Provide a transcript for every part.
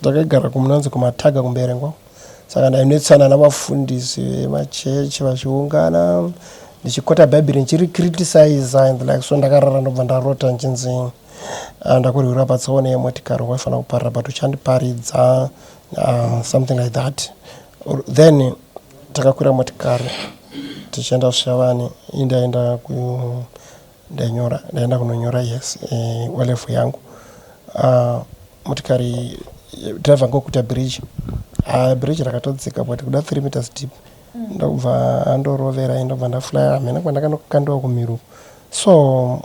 Takagara kumunonzi kuMataga kuMberengwa. Saka ndainetsana navafundisi vemachechi vachiungana ndichikota bhaibheri ndichiri criticize and like so ndakarara ndobva ndarota ndichinzi ah, ndakurwira patsaona yemotikari waifanira kuparira but uchandiparidza uh, something like that then takakwira motikari tichienda kushavani indaenda ku ndainyora ndaenda kunonyora yes eh, olevel yangu uh, motikari driver ngokuita bridge uh, bridge rakatodzika but kuda 3 meters deep mm. ndobva andorovera ndobva ndaflya hamena kwandakanokandiwa kumiro so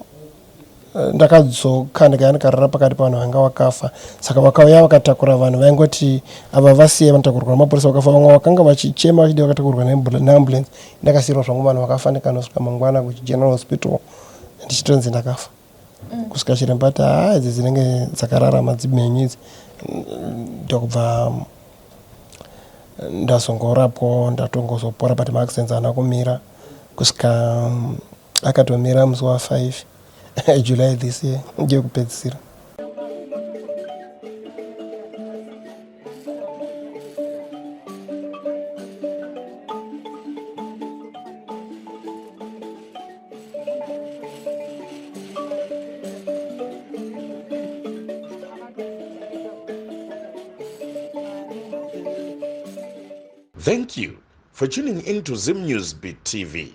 eh, ndakadzoka ndikaya ndikarara pakati pavanhu vanga vakafa saka vakauya vakatakura vanhu vaingoti ava vasiye vanotakurwa namapurisa vakafa vamwe vakanga vachichema vachidi vakatakurwa neambulance ndakasiirwa zvangu vanhu vakafa ndikanosvika mangwana kugeneral hospital ndichitonzi ndakafa mm. kusvika chiremba ati haa idzi dzinenge dzakararama dzimenyu idzi ndokubva ndazongorapwawo ndatongozopora but maaccidents haana kumira kusvika akatomira musi wa 5 July this year ndiyo kupedzisira. Thank you for tuning in to Zim News Beat TV.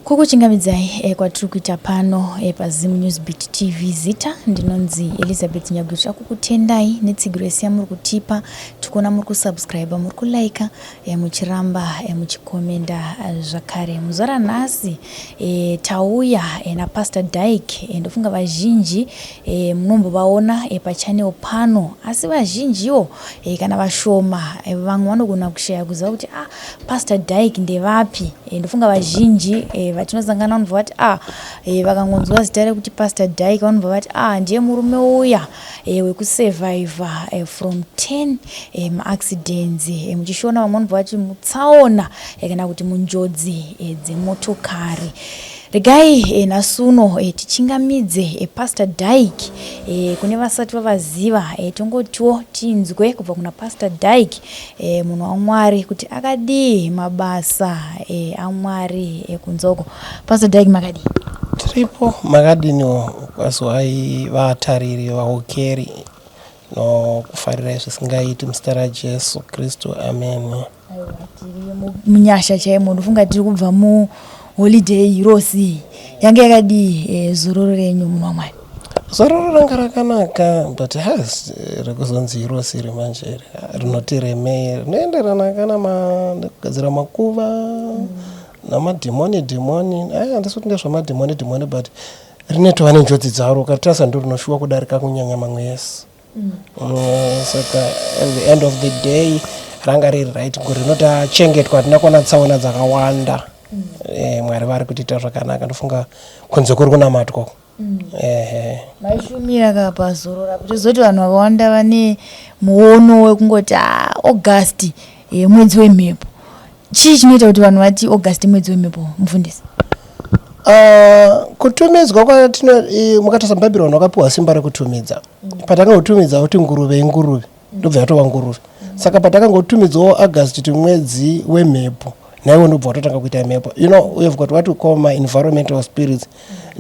Kukuchingamidzai eh, kwatiri kuita pano eh, paZim News Beat TV. Zita ndinonzi Elizabeth Nyagwitsva, kukutendai netsigiro yese yamuri kutipa. Tikuona muri kusubscribe, muri kulike, eh, muchiramba eh, muchikomenda eh, zvakare. Muzuva ranhasi eh, tauya eh, naPastor Dyke eh, ndofunga vazhinji eh, munombovaona eh, pachannel pano, asi vazhinjiwo e, kana vashoma e, vamwe vanogona kushaya kuziva kuti ah, pastor Dyke ndevapi e, ndofunga vazhinji e, vatinosangana vanobva vati ah, e, vakangonzwa zita rekuti pastor Dyke vanobva vati ah, ndiye murume uya e, wekusurvivor e, from 10 e, maaccidents e, muchishona vamwe vanobva vati mutsaona e, kana kuti munjodzi e, dzemotokari. Regai eh, nhasi uno eh, tichingamidze eh, Pastor Dyke eh, kune vasati vavaziva eh, tongotiwo tinzwe kubva kuna Pastor Dyke eh, munhu waMwari kuti akadii mabasa eh, aMwari eh, kunze uko. Pastor Dyke makadii? Tiripo, makadiniwo kwazwai vatariri vaokeri nokufarirai zvisingaiti muzita raJesu Kristu amen. Aiwa tiri munyasha chaimo ndofunga tiri kubva muholiday rosi yange yakadii eh, zororo renyu munhu wamwari zororo ranga rakanaka but has rekuzonzi irosi iri manje rinoti remei rinoenderana kana nekugadzira makuva mm. namadhimoni dhimoni aya handisi kuti ndezvamadhimoni dhimoni but rinetova nenjodzi dzaro ukatarisa ndo rinoshuwa kudarika kunyanya mamwe ese Mm, saka at the end of the day ranga riri right gore rinotachengetwa hatina kuona tsaona dzakawanda mm. eh, mwari vari kutiita zvakanaka ndofunga kunze kuri kunamatwa mm. ehe maishumira ka pazorora kutozoti vanhu vakawanda vane muono wekungoti ah, august eh, mwedzi wemhepo Chii chinoita kuti vanhu vati August mwedzi wemhepo mufundisi? Uh, kutumidzwa kwatino mukatarisa mubhaibheri vanhu vakapiwa simba rekutumidza mm. patangotumidza kuti nguruve inguruve mm. ndobva yatova nguruve mm. saka patakangoutumidzawo august kuti mwedzi wemhepo naiwo ndobva watotanga kuita mhepo you know we have got what we call my environmental spirits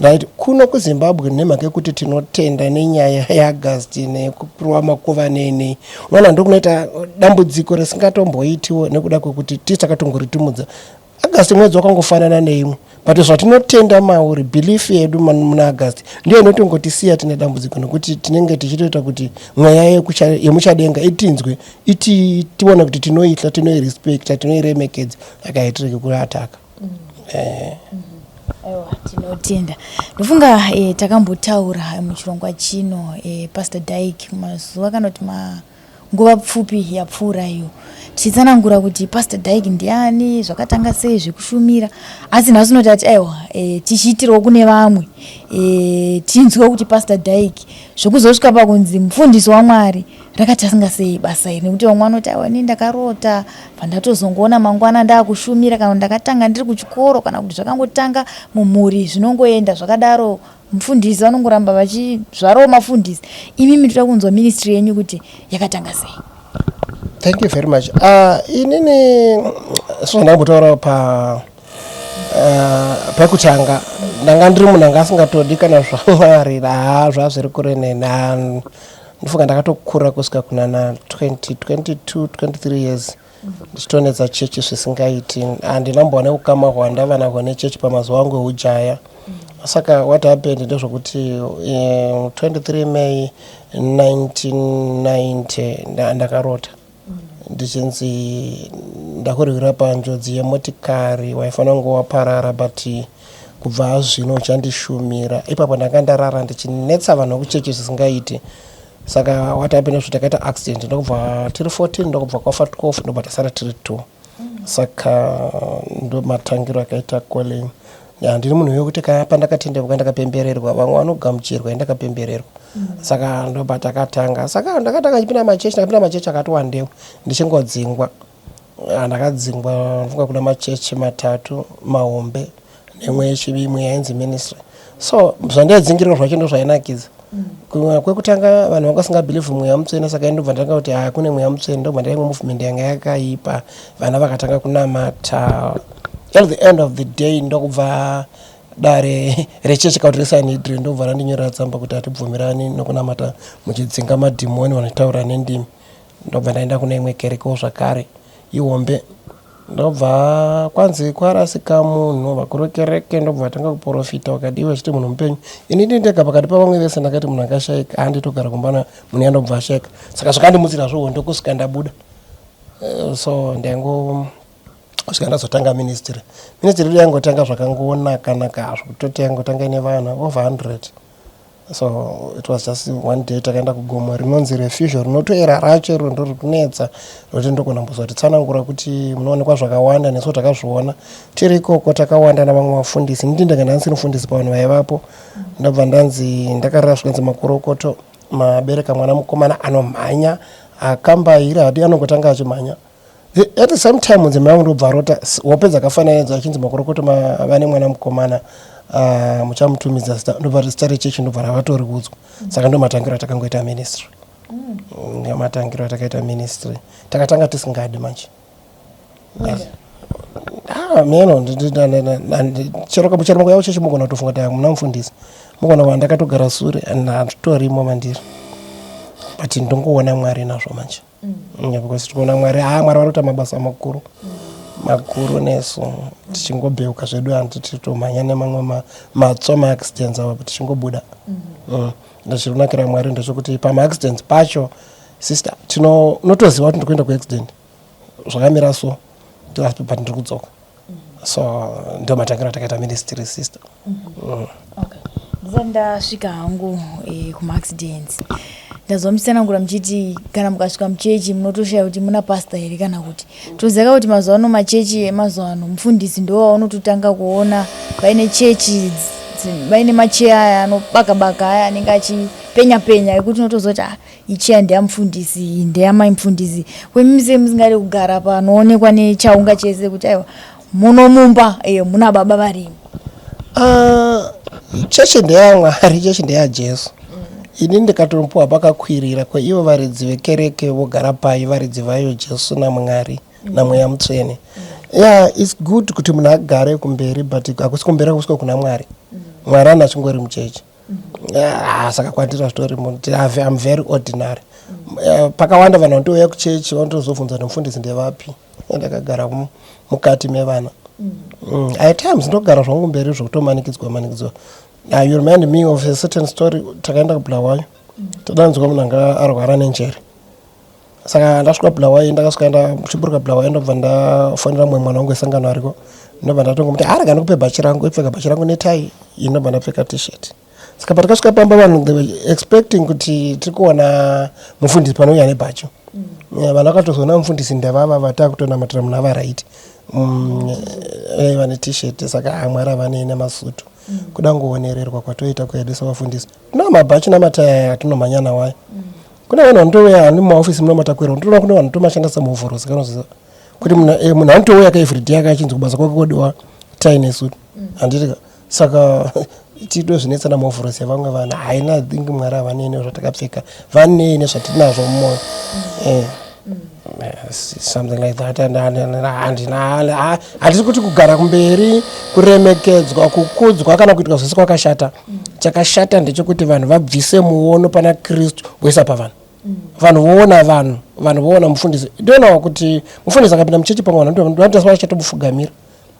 Right, kuno kuZimbabwe nemhaka yekuti tinotenda nenyaya yaAugust nekupiwa makuva nei nei, unoona ndokunoita dambudziko risingatomboitiwo nekuda kwekuti tisi takatongoritumudza. August mwedzi wakangofanana neimwe but zvatinotenda mauri belief yedu muna August ndiyo inotongotisiya tine dambudziko nekuti tinenge tichitoita kuti mweya yemuchadenga itinzwe iti tione kuti tinoitla tinoirespecta tinoiremekedza akaitireke kuataka. Mm. Eh. Mm -hmm. Aiwa, tinotenda. Ndofunga eh, takambotaura muchirongwa chino eh, Pastor Dyke mazuva kana kuti nguva pfupi yapfuura iyo tichitsanangura kuti Pastor Dyke ndiani, zvakatanga sei zvekushumira, asi nhasi unoti ati aiwa eh, tichiitirawo kune vamwe eh, tinzwe kuti Pastor Dyke zvekuzosvika pakunzi mufundisi waMwari Rakatanga sei basa iri nekuti vamwe vanoti aiwa ini ndakarota pandatozongoona mangwana ndakushumira kana kuti ndakatanga ndiri kuchikoro kana kuti zvakangotanga mumhuri zvinongoenda zvakadaro Mufundisi vanongoramba vachizvarawo mafundisi. Imimi toda kunzwa ministry yenyu kuti yakatanga sei. Thank you very much. Inini sezvandambotaura pa pekutanga, ndanga ndiri munhu anga asingatodi kana zvaMwari. Ha, zvazviri kure neni. Ndofunga ndakatokura kusvika kunana 20, 22, 23 years ndichitonetsa chechi zvisingaiti. Handinambowana ukama hwandava nahwo nechechi pamazuva angu eujaya. Saka what happened ndezvokuti 23 May 1990 ndakarota ndichinzi ndakurwira panjodzi yemotikari, waifanira kunge waparara, but kubva zvino uchandishumira. Ipapo ndanga ndarara ndichinetsa vanhu vekuchechi zvisingaiti. Saka what happened ndezvo takaita accident, ndokubva tiri 14, ndokubva kwafa 12, ndobva tasara tiri 2. Saka ndo matangiro akaita calling. Handiri munhu wekuti kana pandakatendeuka ndakapembererwa. Vamwe vanogamuchirwa, indakapembererwa. Saka ndobva takatanga. Saka ndakatanga chipinda machechi, ndakapinda machechi akati wandeu ndichingodzingwa. Ndakadzingwa ndofunga kuna machechi matatu mahombe nemwe yechivimwe yainzi ministry. So zvandaidzingirirwa zvacho ndo zvainakidza. Kwekutanga vanhu vanga vasingabhilivhi mweya mutsvene, saka ndobva ndatanga kuti ha, kune mweya mutsvene. Ndobva ndaimwe movement yanga yakaipa, vana vakatanga kunamata. At the end of the day ndokubva dare rechechi kana kuti reSanhedrin ndobva randinyorera tsamba kuti hatibvumirani nokunamata muchidzinga madhimoni vanotaura nendimi. Ndobva ndaenda kune imwe kerekewo zvakare ihombe, ndobva kwanzi kwarasika munhu. Vakuru vekereke ndobva vatanga kuprofita, vakadiwa vachiti munhu mupenyu. Ini ndini ndega pakati pavamwe vese ndakati munhu akashaika, handitogara kumbana munhu yandobva ashaika. Saka zvakandimutsira zvohondo kusvika ndabuda. So ndaingo kusvika ndazotanga ministry. Ministry yedu yangotanga zvakangonaka naka zvekutoti yangotanga ine vanhu over 100. So it was just one day takaenda kugomo rinonzi Refugio, rinotoera racho iro ndo rikunetsa rokuti ndogona mbozotitsanangura kuti munoonekwa zvakawanda. Nesu takazviona tiri ikoko takawanda navamwe vafundisi. Ndini ndanga ndandisiri mufundisi pavanhu vaivapo. Ndobva ndanzi ndakarira, zvikanzi makorokoto, mabereka mwana mukomana anomhanya akambaira hadi, anongotanga achimhanya. At the same time mudzimai wangu ndobva arota hope dzakafananidzwa achinzi makorokoto, vane mwana mukomana, muchamutumidza zita. Ndobva zita rechechi ndobva ravatoriudzwa. Saka ndo matangiro atakangoita ministry. Ndo matangiro atakaita ministry. Takatanga tisingadi manje. Ah, meno chero chero mukuya kuchechi mugona kutofunga kuti hamuna mufundisi, mugona kuva ndakatogara sure and handitorimo mandiri, but ndongoona Mwari nazvo manje. Because tikuona Mwari. Ha, Mwari vari kuita mabasa makuru makuru nesu tichingobheuka zvedu, handi titomhanya nemamwe matsva maaccidents ava tichingobuda. Ndozvinonakira Mwari ndezvekuti pamaaccidents pacho, sister, unotoziva kuti ndikuenda kuaccident zvakamira so, but ndiri kudzoka. So ndo matangiro atakaita ministry, sister. Okay, ndisati ndasvika hangu kumaaccidents, ndazwa muchitsanangura muchiti kana mukasvika muchechi munotoshaya kuti muna pastor here kana kuti. Toziva kuti mazuva ano machechi emazuva ano mufundisi ndo waunototanga kuona vaine chechi vaine macheya aya anobaka baka aya anenge achipenya penya ekuti unotoziva kuti ah, icheya ndeyamufundisi, iyi ndeyamai mufundisi. Kwemise musingadi kugara panoonekwa nechaunga chese kuti aiwa, muno mumba muna baba varimo? Chechi ndeyaMwari, chechi ndeyaJesu. Ini ndikatopuwa pakakwirira kweivo varidzi vekereke vogara pai, varidzi vayo Jesu naMwari naMweya Mutsvene. Yeah, it's good kuti munhu agare kumberi, but hakusi kumberi, hakusiko kuna Mwari. Mwari ana achingori muchechi. Ah, saka kwandiri zvitorimo. I'm very ordinary. Pakawanda vanhu vanotouya kuchechi vanotozobvunza kuti mufundisi ndevapi, ndakagara mukati mevana. At times ndogara zvangu mberi zvokutomanikidzwa manikidzwa. You remind me of a certain story. Takaenda kuBulawayo, tadanzwa munhu anga arwara nenjere. Saka ndasvika Bulawayo, ndakasvika ndichiburuka Bulawayo, ndobva ndafonera mumwe mwana wangu wesangano ariko, ndobva ndatongomuti arega ndikupe bhachi rangu, ipfeka bhachi rangu netai, ini ndobva ndapfeka T-shirt. Saka patakasvika pamba vanhu they were expecting kuti tiri kuona mufundisi panouya nebhachi. Vanhu vakatozoona mufundisi ndevava vatakutonamatira munhu ava right, vane T-shirt. Saka ah, Mwari havanei nemasutu. Kuda ngoonererwa kwatoita kwedu sevafundisi tino mabhachi namataya atinomhanya nawo aya. Kune vanhu vanotouya hani mumaofisi muno matakwira, unotoona kune vanhu tomashandisa semuhovhorosi kanoziva kuti munhu anotouya ka everyday aka achinzi kubasa kwake kodiwa tai nesuti, handiti ka? Saka Titozvinetsa namovhorosi yevamwe vanhu haina think Mwari havanei nezvatakapfeka, vanei nezvatinazvo mumwoyo. Something like that. And handina, handisi kuti kugara kumberi, kuremekedzwa, kukudzwa kana kuitwa zvese kwakashata. Chakashata ndechekuti vanhu vabvise muono pana Kristu voisa pavanhu. Vanhu voona vanhu, vanhu voona mufundisi. Ndionawo kuti mufundisi akapinda muchechi, pamwe vanhu vanoita vachatobupfugamira.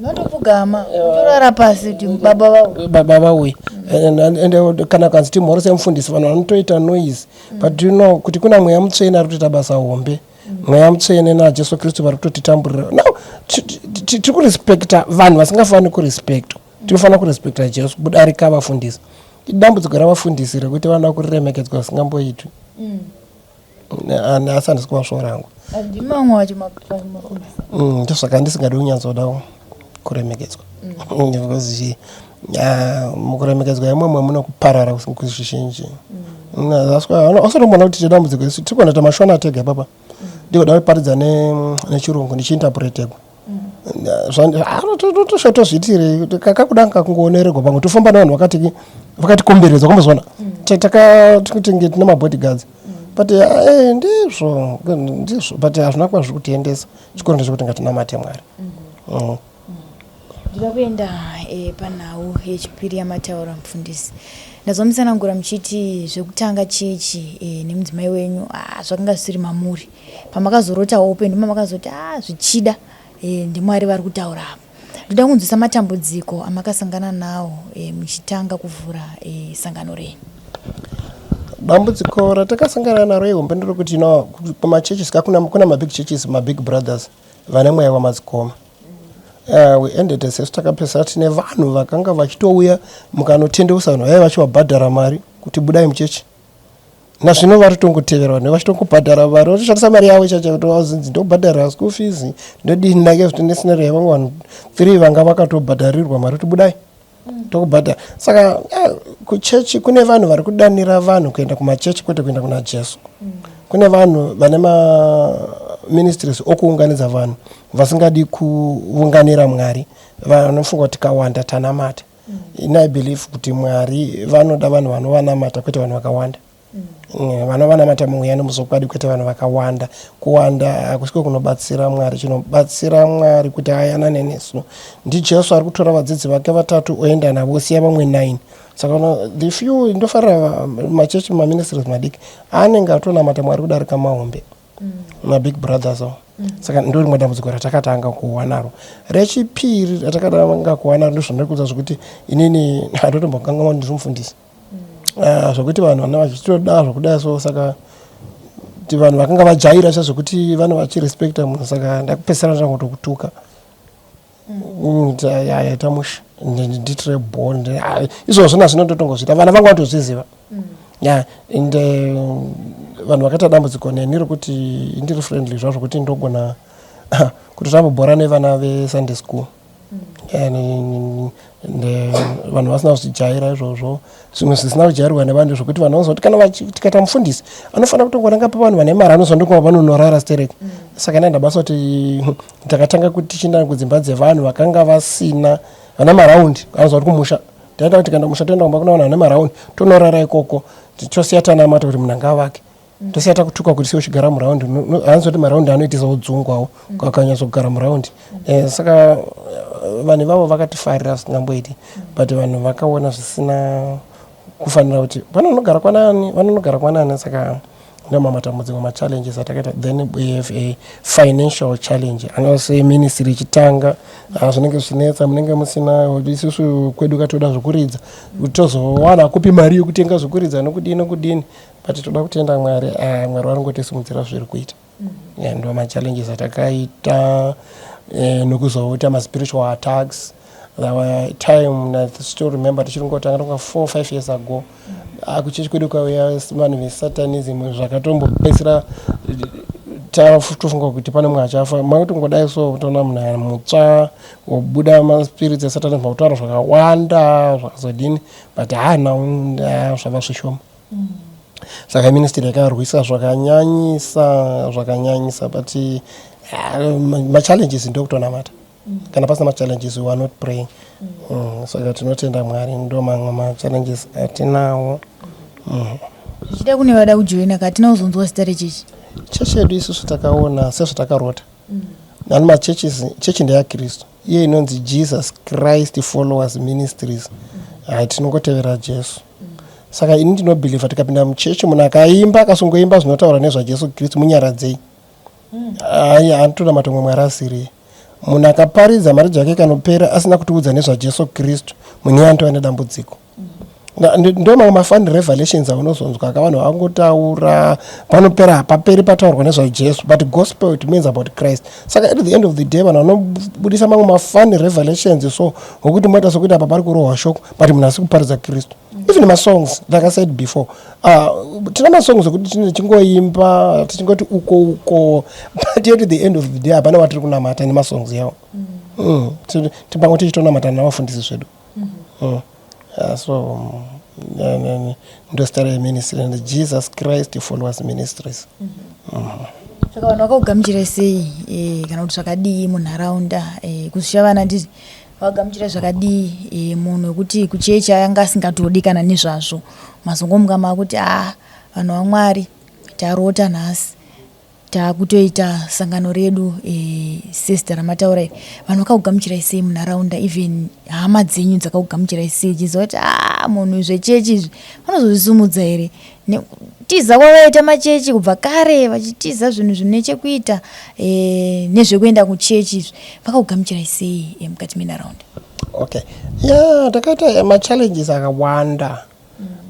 Unotopfugama, utorara pasi kuti baba vauya. Baba vauya. Ende kana kanzi timhorese mufundisi, vanhu vanotoita noise. But you know kuti kuna Mweya Mutsvene ari kutoita basa hombe. Mweya Mutsvene naJesu Kristu vari kutotitamburira. Now tiri kurespekta vanhu vasingafaniri kurespektwa. Tinofanira kurespekta Jesu kudarika vafundisi. Idambudziko ravafundisi rekuti vanoda kuremekedzwa zvisingamboitwi. Asi handisi kuvasvora hangu. Ndimamwe wacho mafundisi. Ndosaka ndisingadi kunyatsoda kuremekedzwa, because mukuremekedzwa imwemwe mune kuparara kuzvizhinji. Asotomboona kuti tedambudziko isu tiri kuona mashona tega ipapa. Ndikoda kuparidza nechirungu ndichiinterpretegwa. Tozviitirei kakakuda kakungoonererwa pamwe tofamba nevanhu vakati vakatikomberedza kwambozviona takatinge tine mabodyguards. But ndizvo ndizvo, but hazvina kuva zviri kutiendesa. Chikoro ndechekuti ngatinamate Mwari. Ndinoda kuenda panhau yechipiri yamataura, mufundisi. Ndazomutsanangura muchiti zvekutanga chechi nemudzimai wenyu, zvakanga zvisiri mamuri. Pamakazorota hope ndimo makazoti zvichida ndiMwari vari kutaura apa. Ndoda kunzwisa matambudziko amakasangana nawo muchitanga kuvhura sangano renyu. Dambudziko ratakasangana naro ihombe nderekuti no kumachurches kuna mabig churches, mabig brothers vane mweya wamadzikoma. We ended sesu takapedzisira tine vanhu vakanga vachitouya mukanotendeusa vanhu vaiva vachivabhadhara mari kuti budai muchechi. Nazvino vari tongotevera vanhu vachitongobhadhara mari, vachitoshandisa mari yavo chacho kuti vazinzi ndobhadhara school fees, ndodini. Ndake zviti nescenario yevamwe vanhu three vanga vakatobhadharirwa mari kuti budai, tokubhadhara. Saka kuchechi kune vanhu vari kudanira vanhu kuenda kumachechi, kwete kuenda kuna Jesu. Kune vanhu vane maministries okuunganidza vanhu vasingadi kuunganira Mwari, vanofunga kuti tikawanda tanamata. Ini I believe kuti Mwari vanoda vanhu vanovanamata, kwete vanhu vakawanda. Vanovanamata mumweya nemuzokwadi, kwete vanhu vakawanda. Kuwanda hakusiko kunobatsira Mwari. Chinobatsira Mwari kuti ayanane nesu ndiJesu ari kutora vadzidzi vake vatatu oenda navo, osiya vamwe 9. Saka the few, ndofarira machechi, maministries madiki anenge atonamata Mwari kudarika mahombe, mabig brothers awo. Saka ndo rimwe dambudziko ratakatanga kuwa naro. Rechipiri ratakatanga kuwa naro ndozvandiri zvekuti inini handotombokanganwa ndiri mufundisi. Zvokuti vanhu vana vachitoda zvokudai so, saka kuti vanhu vakanga vajaira chazvokuti vano vachirespekta munhu, saka ndakupedzisira ndangotokutuka. Yaita mushe, nditire bho izvozvo. Nazvino ndotongozviita, vana vangu vanotozviziva. Ya, and vanhu vakaita dambudziko neni rekuti ndiri friendly zvazvo, kuti ndogona kuti tambobhora nevana veSunday school. And vanhu vasina kuzvijaira izvozvo, zvimwe zvisina kujairwa nevanhu, zvokuti vanhu vanozoti kana tikaita mufundisi anofanira kutongonanga pavanhu vane mari, anozondokuma vanonorara stereki. Saka ndaenda basa kuti takatanga kuti tichienda kudzimba dzevanhu vakanga vasina vana maraundi, anozwa kuti kumusha taenda kuti tikaenda kumusha, toenda kumba kuna vanhu vane maraundi, tonorara ikoko, tosiya tanamata kuti munhu angavake, tosiya takutuka kuti siye uchigara muraundi. Hanzi kuti maraundi anoitisawo dzungwawo akanyatsogara muraundi. Saka vanhu ivavo vakatifarira zvisingamboiti, but vanhu vakaona zvisina kufanira kuti vanonogara kwanani, vanonogara kwanani. Saka ndo matambudziko, machallenges atakaita. Then we have a financial challenge. Anose ministry ichitanga, zvinenge zvichinetsa, munenge musina. Isusu kwedu katoda zvokuridza, tozowana kupi mari yekutenga zvokuridza nokudini nokudini? But toda kutenda Mwari. Mwari varongotisimudzira zviri kuita. Yeah, ndo machallenges atakaita nokuzoita maspiritual attacks. There were time, I still remember, tichiri ngotanga tonga 4 5 years ago, kuchechi kwedu kwauya vanhu vesatanism, zvakatombopedzisira tofunga kuti pane mumwe achafa. Makutongodai so toona munhu mutsva wobuda maspirits esatanism, akutaura zvakawanda zvakazodini, but haana zvava zvishoma. Saka ministry yakarwisa zvakanyanyisa, zvakanyanyisa, but machallenges ndokutonamata. Kana pasina machallenges, we are not praying. Saka tinotenda Mwari, ndo mamwe machallenges atinawo. Zvichida kune vada kujoina ka, hatina kuzonzwa zita rechechi. Chechi yedu isusu takaona sezvatakarota nani machurches, chechi ndeyaKristu, iye inonzi Jesus Christ Followers Ministries. Hai, tinongotevera Jesu. Saka ini ndinobhilivha tikapinda muchechi, munhu akaimba, akasongoimba zvinotaura nezvaJesu Kristu, munyaradzei. Ai, handitonamata umwe Mwari asiriye. Munhu akaparidza mari dzake kanopera asina kutiudza nezvaJesu Kristu, munhu iye anotova nedambudziko. Ndo mamwe mafunny revelations aunozonzwa ka, vanhu vangotaura, panopera hapaperi pataurwa nezvaJesu, but gospel, it means about Christ. Saka at the end of the day vanhu vanobudisa mamwe mafunny revelations, so wokuti moita sokuti apa pari kurohwa shoko, but munhu asi kuparidza Kristu. Even masongs, like I said before, tina masongs ekuti tine tichingoimba tichingoti uko uko, but at the end of the day hapana watiri kunamata nemasongs yawo. Pamwe tichitonamata navafundisi zvedu. So ndo zita reministry and Jesus Christ Followers Ministries. Saka vanhu vakakugamuchirai sei, kana kuti zvakadii munharaunda, kuzvishavana nditi vakagamuchirai zvakadii, munhu wekuti kuchechi anga asingatodi kana nezvazvo, mazongomuka makuti, a, vanhu vaMwari, tarota nhasi taakutoita sangano redu, sezita ramataura iri. Vanhu vakakugamuchirai sei munharaunda, even hama dzenyu dzakakugamuchirai sei, chiziva kuti a munhu zvechechi izvi vanozozvisumudza here, nekutiza kwavaita machechi kubva kare, vachitiza zvinhu zvine chekuita nezvekuenda kuchechi izvi? Vakakugamuchirai sei mukati menharaunda? Okay, ya, takaita machallenges akawanda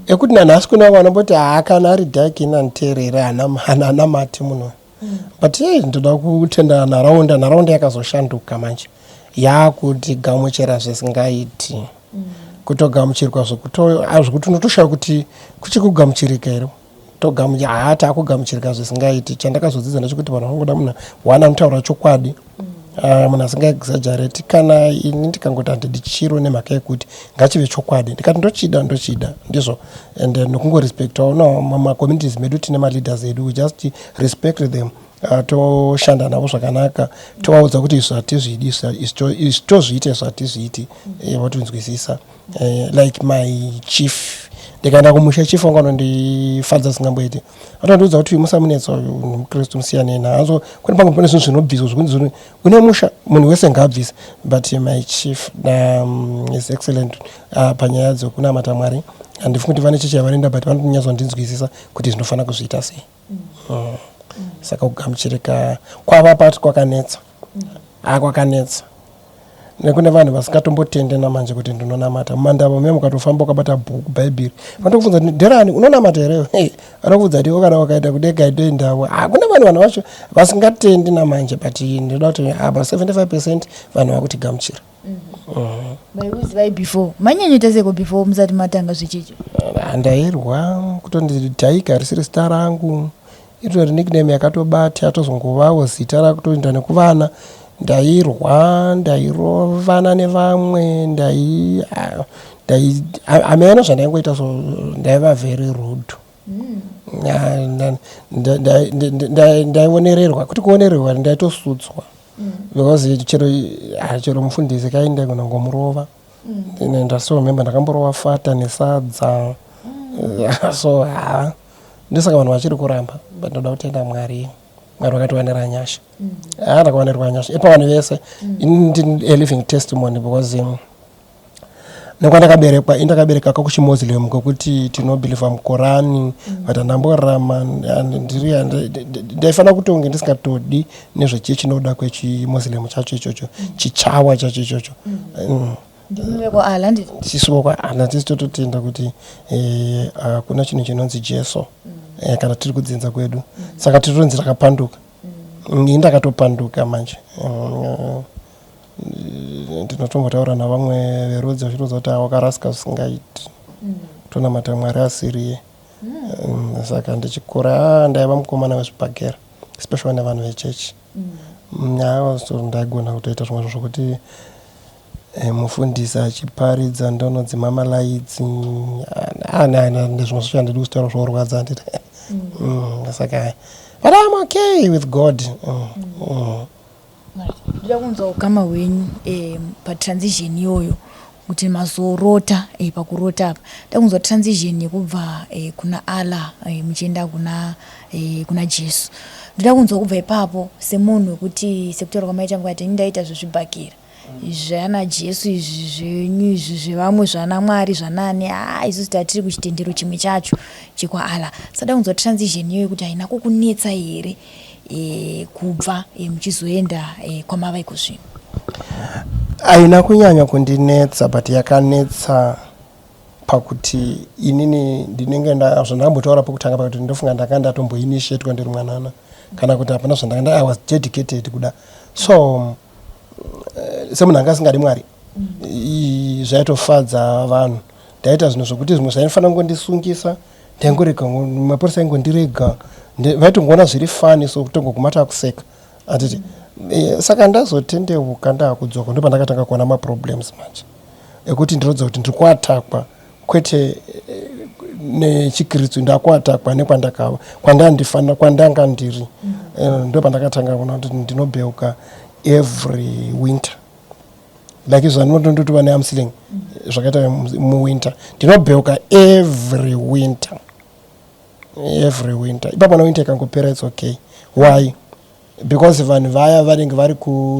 ekuti nanhasi kune vamwe vanomboti, haa, kana ari dhaki inanditeerere, hanamati munhu. But ye, ndoda kutenda nharaunda. Nharaunda yakazoshanduka manje, yakutigamuchira zvisingaiti, kutogamuchirwa zvekuti unotoshaya kuti kuchikugamuchirika here. Haa, taakugamuchirika zvisingaiti. Chandakazodzidza ndechekuti vanhu vangoda munhu one anotaura chokwadi, munhu asingaexaggerate. Kana ini ndikangoti handidi chiro nemhaka yekuti, ngachive chokwadi, ndikati ndochida, ndochida, ndizvo. And nokungorespectawo no macommunities medu, tine maleaders edu, we just respect them, toshanda navo zvakanaka, tovaudza kuti izvi hatizvidi, izvi tozviita, izvi hatizviiti, votinzwisisa. Like my chief, ndikaenda kumusha, chief wangu anondifadza singamboiti, atondiudza kuti musamunetsa uyu muKristu, musiyane nazo. Kune pamwe pane zvinhu zvinobviswa zvekunzi une musha munhu wese ngaabvise, but my chief is excellent panyaya dzekunamata Mwari. Handifungi kuti vane chechi yavanoenda, but vanonyatsondinzwisisa kuti zvinofanira kuzviita sei. Saka kugamuchirika kwava pati kwakanetsa, kwakanetsa nekune vanhu vasingatombotende namanje kuti ndinonamata. Mumandava muye mukatofamba ukabata bhuku, Bhaibheri, vanotokubvunza kuti nderani, unonamata here? Vanokubvunza kuti kana wakaenda kudenga itoendawo. Hakuna vanhu, vanhu vacho vasingatendi namanje, but ndinoda kuti apa 75% vanhu vakutigamuchira. Maikuzivai before, manyanyoita seko before musati matanga zvechechi? Ndairwa kutondidhaika risiri zita rangu, itori nickname yakatobata, yatozongovawo zita rakutoenda nekuvana. Ndairwa, ndairovana nevamwe, ndai hameno zvandaingoita, so ndaiva very rude. Ndaionererwa kuti kuonererwa, ndaitosudzwa because chero chero mufundisi kainde kunongomurova. Ndasomemba ndakamborova fata nesadza, so ha, ndosaka vanhu vachiri kuramba. But ndoda kutenda Mwari, Mwari vakatiwanira nyasha. Ha, ndakawanirwa nyasha ipa vanhu vese. Ini ndini a living testimony because nekwandakaberekwa, indakabereka kakuchimuslim kwekuti tinobhilivha muKorani, but handamborarama ndiri ndaifanira kutonge ndisingatodi nezvechechi nokuda kwechimuslim chacho ichocho, chichawa chacho ichocho. Vekwaala nditi? Tisiwo kwaala, tisi tototenda kuti hakuna chinhu chinonzi Jesu, kana tiri kudzinza kwedu, saka tiritonzi takapanduka. Ini ndakatopanduka manje. Ndinotombotaura navamwe verudzi vachitoudza kuti wakarasika zvisingaiti, tonamata Mwari asiriye. Saka ndichikura, ndaiva mukomana wezvibhagera, especially nevanhu vechechi. So ndaigona kutoita zvimwe zvinhu zvokuti mufundisi achiparidza ndonodzima malights nezvimwe zvacho, handidi kuzvitaura, zvorwadza, handiti? Saka, but I'm okay with God. Ndoda kunzwa ukama hwenyu patransition iyoyo, kuti mazorota, pakurota apa ndoda kunzwa transition yekubva kuna Allah muchienda kuna Jesu. Ndoda kunzwa kubva ipapo semunhu wekuti, sekutaura kwamaita, mukati ini ndaita zvezvibhakera zvana Jesu izvi zvenyu izvi, zvevamwe zvana Mwari zvanani, haa, isusu tatiri kuchitendero chimwe chacho chekwaAllah. Sada kunzwa transition iyoyo kuti haina kukunetsa here kubva muchizoenda kwamava iko zvino? Haina kunyanya kundinetsa, but yakanetsa pakuti inini ndinenge zvandambotaura pokutanga, pakuti ndofunga ndanga ndatomboinitiatwa ndiri mwanana, kana kuti hapana zvandanga, I was dedicated kuda. So semunhu anga asingadi Mwari, zvaitofadza vanhu. Ndaita zvinhu zvokuti zvimwe zvaifanira kungondisungisa, ndaingorega, mapurisa aingondirega, vaitongoona zviri funny, so kutongoguma takuseka, handiti? Saka ndazotendeuka, ndaakudzoka, ndo pandakatanga kuona maproblems manje ekuti ndirodza kuti ndiri kuattackwa kwete nechikristu, ndakuattackwa nekwandakava, kwandandifanira, kwandanga ndiri. Ndo pandakatanga kuona kuti ndinobheuka every winter, like zvanotondotova nearmsling zvakaita muwinter. Ndinobheuka every winter, every winter. Ipapo na winter ikangopera, it's okay. Why? Because vanhu vaya vanenge vari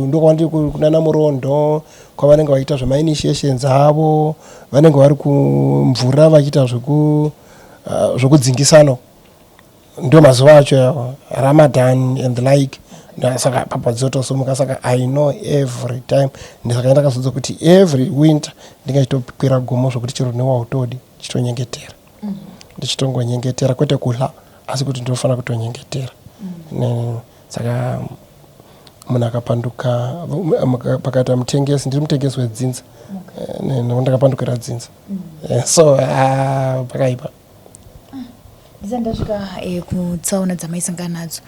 ndokwandiri kunana Murondo, kwavanenge vachiita zvemainitiations avo, vanenge vari kumvura vachiita zvokudzingisano, ndo mazuva acho yawo, Ramadan and the like. Saka papa dzotosumuka. Saka I know every time, saka ndakazodza kuti every winter ndingachitokwira gomo zvokuti chero newautodi chitonyengetera, ndichitongonyengetera, kwete kuhla, asi kuti ndinofanira kutonyengetera. Saka munhu akapanduka, pakaita mutengesi, ndiri mutengesi wedzinza, ndakapandukira dzinza. So ah, pakaipa. Ndisati ndasvika kutsaona dzamaisangana nadzo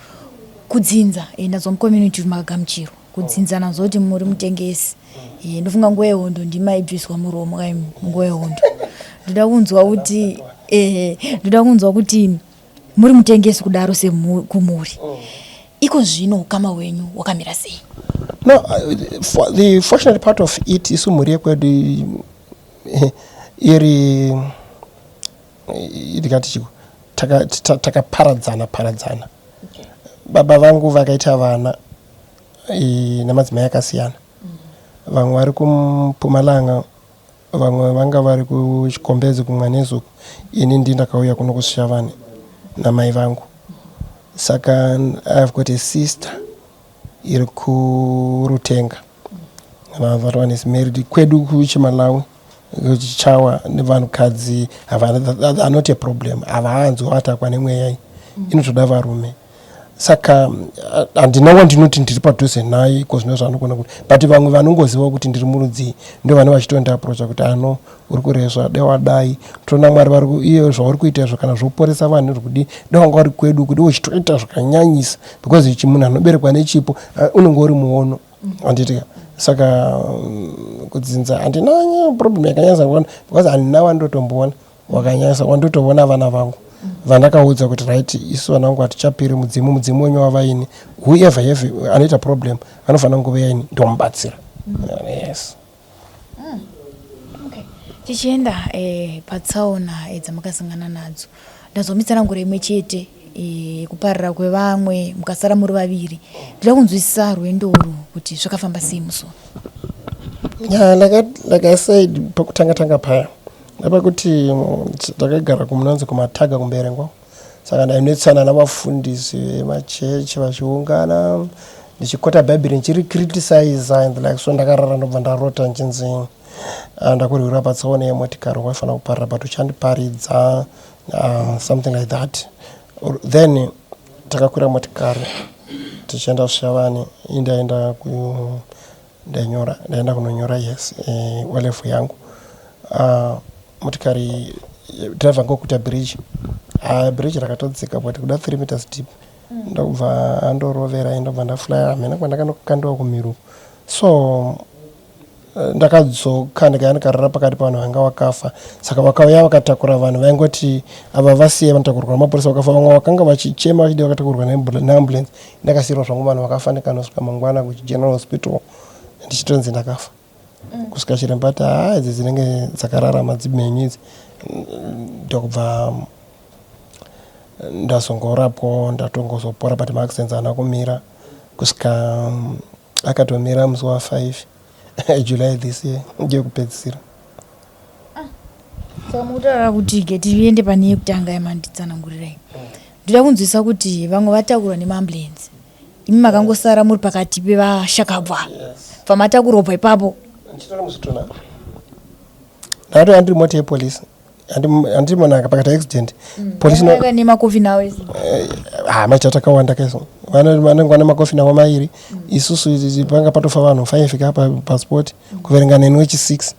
kudzinza, ndazwa mucommunity makagamuchirwa kudzinza, nazwa kuti muri mutengesi. Ndofunga nguva yehondo ndimaibviswa muromo kai nguva yehondo. Ndoda kunzwa kuti ndoda kunzwa kuti muri mutengesi kudaro sekumhuri iko zvino, ukama hwenyu hwakamira sei? No, for the fortunate part of it, isu mhuri yekwedu iri, ndikati chiko, takaparadzana paradzana. Baba vangu vakaita vana namadzimai akasiyana. Vamwe vari kuMpumalanga, vamwe vanga vari kuChikombedzi, kuMwanezuku. Ini ndi ndakauya kuno kuSvishavane namai vangu. Saka I have got a sister iri kuRutenga, that one is married. Kwedu kuchiMalawi, kuchichawa, nevanhukadzi are not a problem, havaanzi attackwa nemweya iyi, inotoda varume. Saka handina wandinoti ndiri padhuze naye iko zvino zvaanogona kuti, but vamwe vanongoziva kuti ndiri murudzii, ndo vane vachitondiapproacha kuti ano uri kuresva, de wadai, toona Mwari vari iye zvauri kuita izvo, kana zvoporesa vanhu zvekudii, de wanga uri kwedu kuti uchitoita zvakanyanyisa, because ichi munhu anoberekwa nechipo, unenge uri muono, handitika? Saka kudzinza handina problem yakanyanyisa kuona, because handina wandotomboona wakanyanyisa. Wandotoona vana vangu vandakaudza kuti right, isu vana vangu hatichapiri mudzimu, mudzimu wenyu wavaini. Whoever have anoita problem anofanira kunge yaini, ndomubatsira, yes. Okay. Tichienda patsaona dzamakasangana nadzo, ndazwa nguva imwe chete kuparira kwevamwe, mukasara muri vaviri. Ndoda kunzwisisa rwendo urwu kuti zvakafamba sei musi. Yeah, like I said pokutanga tanga paya, ndapekuti ndakagara kumunonzi kuMataga, kuMberengwa. Saka ndainetsana navafundisi vemachechi vachiungana, ndichiquota Bhaibheri, ndichiricriticiza and like. So ndakarara, ndobva ndarota nchinzi ndakurwira patsaona yemotikari, waifanira kuparira but uchandiparidza, something like that. Then takakwira motikari tichienda Svishavane. Ndaenda ku ndainyora, ndaenda kunonyora, yes, O level yangu. Motikari, driver ngokuita bridge, bridge rakatodzika but kuda 3 meters deep, ndobva andorovera, ndobva ndaflya, hamena kwandakanokandiwa kumiruko. So Ndakadzoka ndikauya ndikarara pakati pavanhu vanga vakafa. Saka vakauya vakatakura vanhu vaingoti ava vasiye vanotakurwa nemapurisa vakafa. Vamwe vakanga vachichema vachidi vakatakurwa neambulance. Ndakasiirwa zvangu vanhu vakafa ndikanosvika mangwana kuGeneral Hospital ndichitonzi ndakafa. Kusvika chiremba ati haa idzi dzinenge dzakararama dzimenyu idzi. Ndokubva ndazongorapwawo ndatongozopora but maaccidents haana kumira kusvika akatomira musi wa 5 July this year ndiyo kupedzisira. Saka mukutaura kuti ke tiende pane yekutanga yamanditsanangurirai. Ndoda kunzwisa kuti vamwe vatakurwa nemaambulenzi. Imi makangosara muri pakati pevashakabva. Pamatakurwa kubva ipapo. Ndichitora muzvitunha. Ndakatouya ndiri mota yepolice. Handiri munhu pakaita accident. Police ino Vanga nemakofi nawo ese. Ah, maita takawanda kaiso. Vanenge vane makofi nawo mairi. Isusu panga patofa vanhu 5 ka pa passport. Kuverenga neni wechi 6.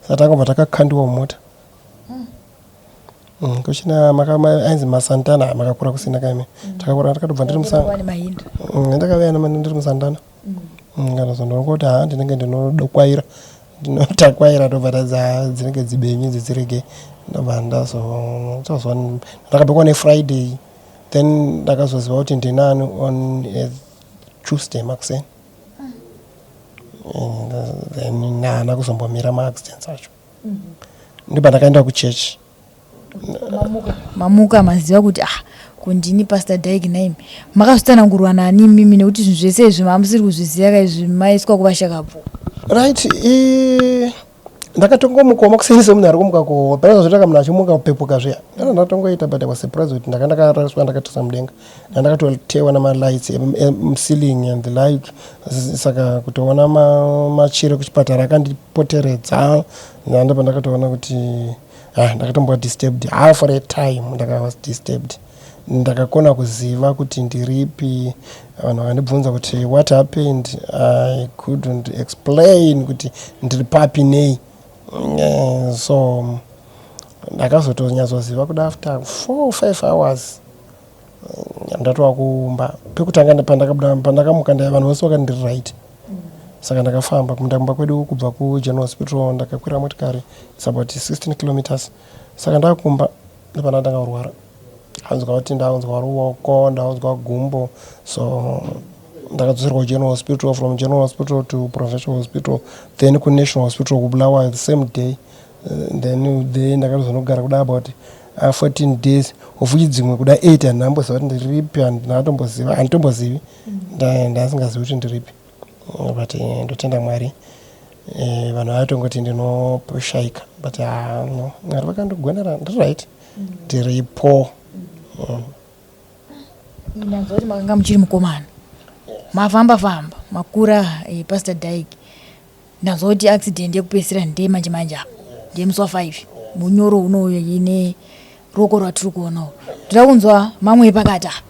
Saka takabva takakandiwa mumota. Kuchina ainzi masantana makakura kusina kaime. Takakura takatobva ndiri musa. Vane mahinda. Ndakauya ndiri musantana. Kana zondongoti haa ndinenge ndinodokwaira. Ndinotakwaira ndobva tadzi haa dzinenge dzibenyu idzi dzirege. Ndobva ndazozwa ndakabhekwa neFriday then ndakazoziva kuti ndinani on a Tuesday makuseni. Then haana kuzombomira maaccidents acho. Ndobva ndakaenda kuchechi. Mamuka, mamuka maziva kuti ah ko ndini Pastor Dyke nhaimi. Makazotsanangurwa nani imimi nekuti zvinhu zvese izvi mamusiri kuzviziva ka izvi maiswa kuvashakabvu. Right, ndakatongomukawo makuseni semunhu ari kumuka ko pane zvazoita munhu achimuka kupepuka zviya. Ndanga ndatongoita but I was surprised kuti ndanga ndakarariswa ndakatarisa mudenga. Ndakatotewa namalights emuceiling and the like. Saka kutoona machira ekuchipatara akandipoteredza ndobva ndakatoona kuti ah, ndakatombova disturbed ah, for a time ndaka was disturbed. Ndakakona kuziva kuti ndiripi. Vanhu vakandibvunza kuti what happened, I couldn't explain kuti ndiri papi nei. So ndakazotonyatsoziva kuda after 4 5 hours ndatova kumba. Pekutanga pandakabuda pandakamuka ndaya vanhu vose vakati ndiri right. Saka ndakafamba kumunda kumba kwedu kubva kuGeneral Hospital ndakakwira motikari it's about 16 kilometers. Saka ndakumba ndopandakatanga kurwara. Anzwa kuti ndaunzwa ruoko, ndaunzwa gumbo. So ndakadzoserwa kuGeneral Hospital, from General Hospital to Provincial Hospital, then kuNational Hospital kuBulawayo the same day. Then there ndakatozonogara kuda about 14 days of which dzimwe kuda 8 handinamboziva kuti ndiripi, handinatomboziva, handitombozivi. Ndasingazivi kuti ndiripi. But ndotenda Mwari. Vanhu vaitongoti ndinoshaika but no, Mwari vakandigonera ndiri right. Ndiripo. Ndanzwa kuti makanga muchiri mukomana. Mafamba famba, makura Pastor Dyke. Ndanzwa kuti accident yekupedzisira ndeye manje manje apa. Ndiye musi wa 5. Munyoro unouya ine ruoko rwatiri kuona urwu. Ndoda kunzwa mamwe epakati apa.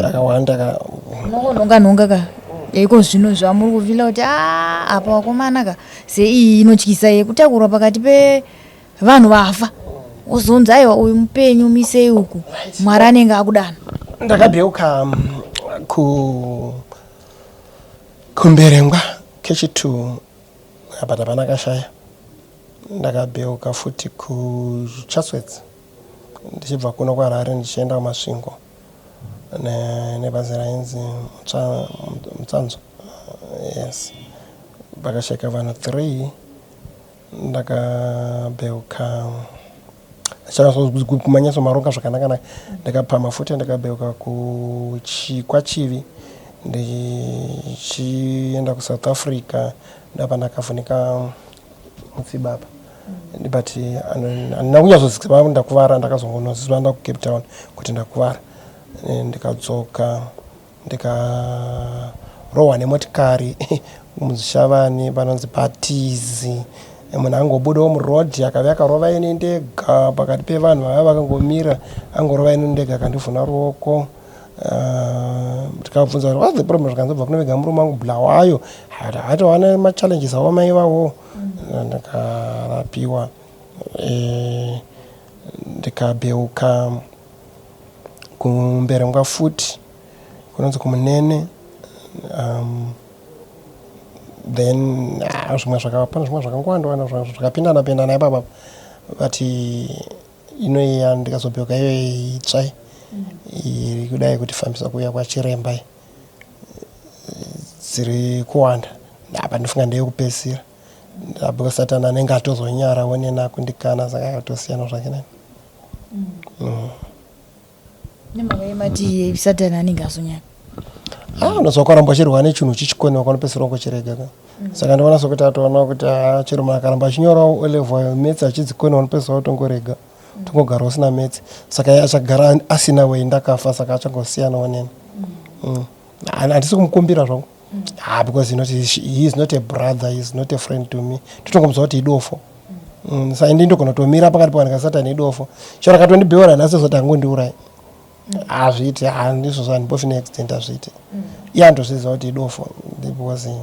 Akawanda ka. Unongonhonga nhonga ka. Iko zvino zvamuri kufila kuti ah apa vakomana ka. Seiyi inotyisa yekutakurwa pakati pe vanhu vafa. Wozonzi aiwa uyu mupenyu misei uku. Mwari anenge akudana. Ndakabheuka ku kumberengwa kechi2 apa hapana akashaya. Ndakabheuka futi kuChatsworth ndichibva kuno kuHarare ndichienda kuMasvingo nebhazi rainzi Mutsanzo. Yes, pakashaika vanhu 3. Ndakabheuka kumanyatso maronga zvakanaka. Ndakapamha futi ndakabheuka kwaChivi ndichienda kuSouth Africa. Ndapa ndakavhunika mutsiba apa but handina kunyatsoziva ndakuvara. Ndakazongonoziva ndakuCape Town kuti ndakuvara. Ndikadzoka ndikarohwa nemotikari muZvishavane panonzi paTizi. Munhu angobudawo muroad akauya akarova ini ndega pakati pevanhu vaiva vakangomira. Angorova ini ndega akandivhuna ruoko. Ndikabvunza kuti what's the problem zvikanzi obva kunoviga murume wangu Bulawayo. Atova nemachallenges avo mai ivavo. Ndikarapiwa ndikabheuka kumberengwa futi kunonzi kumunene. Then ah, zvimwe pane zvimwe zvakangowanda wanda zvakapindana pindana ipapa, but inoiya ndikazobheuka iyo itsva iri kudai kutifambisa kuuya kwachiremba iyi, dziri kuwanda apa ndifunga ndeyekupedzisira, because Satani anenge atozonyara onena akundikana, saka akatosiyana zvake nani. Nemhaka yemati Satani anenge azonyara? Ah, unozwa kwaramba uchirwa nechinhu uchichikoniwa, kwanopedzisira wangochirega ka. Saka ndinoona sokuti atoona kuti ah, chero munhu akaramba achinyorawo O level, maths achidzikoniwa, unopedzisira watongorega, tongogara usina maths. Saka iye achagara asina wei ndakafa, saka achangosiyanawo neni. Handisi kumukumbira zvangu. Ah, because he is not a brother, he is not a friend to me. Totongomuziva kuti idofo. Saka ini ndogona kutomira pakati pavanhu kasatani idofo, chero akatondibheura nhasi zoti angondiurai, hazviiti. Handizvozvo, handimbofi neaccident, hazviiti. Iye andozviziva kuti idofo because he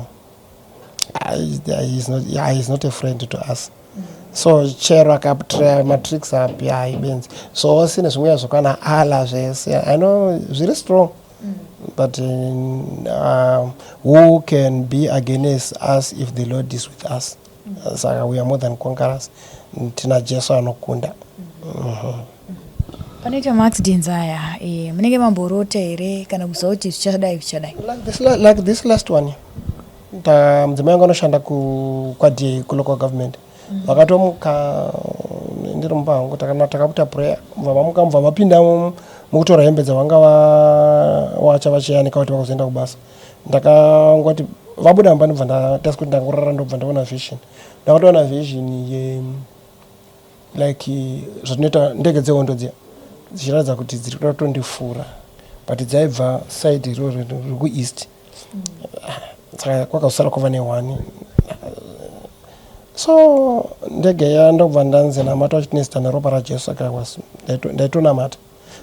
is not a friend to us. So chero akatraya matricks api, haibenzi zvose nezvimwe zvokana ala zvese, I know zviri strong, but who can be against us if the Lord is with us? Saka we are more than conquerors, tina Jesu anokunda. Panoita maaccidents aya, munenge mamborota here kana kuziva kuti zvichadai zvichadai? Like this last one, mudzimai wangu anoshanda kwaDA, kulocal government. Vakatomuka ndiri mumba hangu, takaputa prayer, mubva vamuka, mubva vapinda mukutora hembe dzavanga vawacha vachiyanika kuti vakuzoenda kubasa. Ndakangoti vabuda mumba, ndobva ndatasi kuti ndangorara, ndobva ndaona vision. Ndakatoona vision ye like zvatinoita ndege dzehondo dziya, dzichiratidza kuti dziri kuda kutondifura, but dzaibva side iroro rekueast. Saka kwakazosara kuva neone, so ndege ya ndobva ndanzi namata vachiti nezita neropa raJesu. Saka ndaitonamata,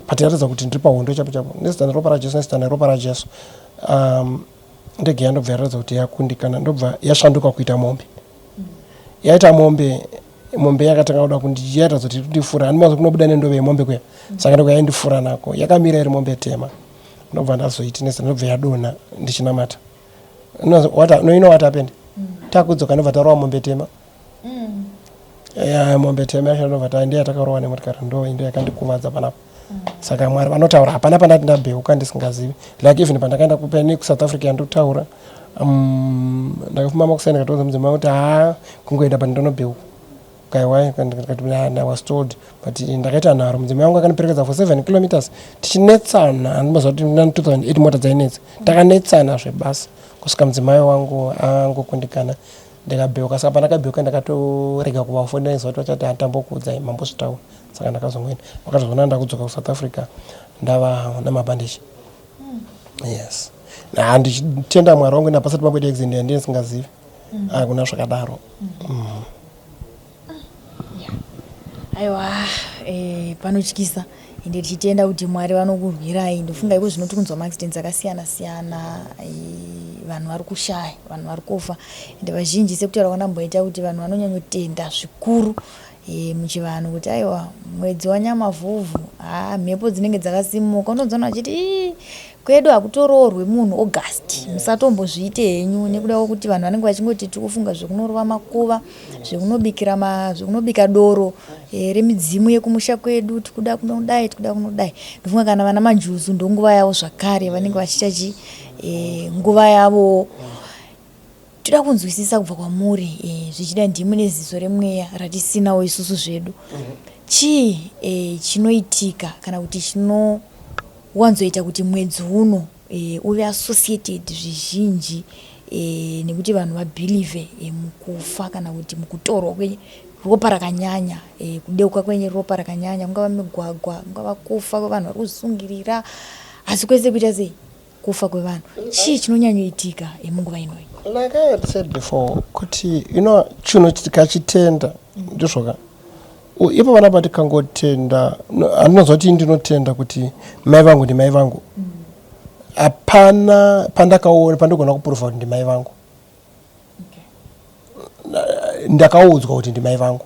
but yaratidza kuti ndiri pahondo chapo chapo, nezita neropa raJesu, nezita neropa raJesu. Ndege yandobva yaratidza kuti yakundikana, ndobva yashanduka kuita mombe. Yaita mombe, mombe yakatanga kuda kundi, yaratidza kuti kundifura. Handimazi kunobuda nendove yemombe kuya, saka ndiko yaindifura nako, yakamira iri mombe tema. Ndobva ndazoiti nezita, ndobva yadonha ndichinamata. No, you know what happened? Takudzoka, ndobva tarova mombe tema. Ya, mombe tema yacho ndobva ndiyo yatakarowa nemotikari, ndo yakandikuvadza panapa. Saka Mwari vanotaura, hapana pandati ndabheuka ndisingazivi. Like even pandakaenda kupeni kuSouth Africa yandotaura, ndakafuma makuseni, ndikatoudza mudzimai kuti haa, kungoenda pani ndonobheuka kaiwai. I was told, but ndakaita nharo. Mudzimai wangu akandiperekedza for 7 kilometers tichinetsana. Handimboziva kuti na 2008 mota dzainetsa. Takanetsana zvebasa kusvika mudzimai wangu angokundikana, ndikabheuka. Saka pandakabheuka ndakatorega kuvafonera, ndiziva kuti vachati handitambokuudzai mambozvitaura. Saka ndakazongoenda, vakatozoona ndakudzoka kuSouth Africa ndava namabhandeji. Yes, ndichitenda Mwari wangu, napasati pamboita accident yandine singazivi, hakuna zvakadaro. Aiwa, panotyisa, ende tichitenda kuti Mwari vanokurwirai. Ndofunga iko zvino tikunzwa maaccidents akasiyana siyana, vanhu vari kushaya, vanhu vari kufa, ende vazhinji sekutaura kwandamboita kuti vanhu vanonyanyotenda zvikuru muchivanhu kuti aiwa, mwedzi wanyamavhuvhu, ha, mhepo dzinenge dzakasimuka. Unonzona vachiti, "Ii, kwedu hakutoroorwi munhu August, musatombozviite henyu," nekuda kwekuti vanhu vanenge vachingoti tiri kufunga zvekunorova makuva, zvekunobikira zvekunobika doro remidzimu yekumusha kwedu, tikuda kunodai, tikuda kunodai. Ndofunga kana vana manjuzu ndonguva yavo zvakare, vanenge vachiita chi nguva yavo. Toda kunzwisisa kubva kwamuri, zvichida ndimi neziso remweya ratisinawo isusu zvedu. Chii chinoitika kana kuti chinowanzoita kuti mwedzi uno uve associated zvizhinji nekuti vanhu vabhilivhe mukufa kana kuti mukutorwa kweropa rakanyanya, kudeuka kweropa rakanyanya, kungava migwagwa, kungava kufa kwevanhu vari kuzvisungirira, asi kwese kuita sei, kufa kwevanhu, chii chinonyanyoitika munguva inoyi? Like I had said before kuti chinhu tikachitenda, ndizvoka ipo vanapa tikangotenda. Handinozwa kuti ndinotenda kuti mai vangu ndimai vangu. Hapana pandakaona pandigona kuprova kuti ndimai vangu. Ndakaudzwa kuti ndimai vangu.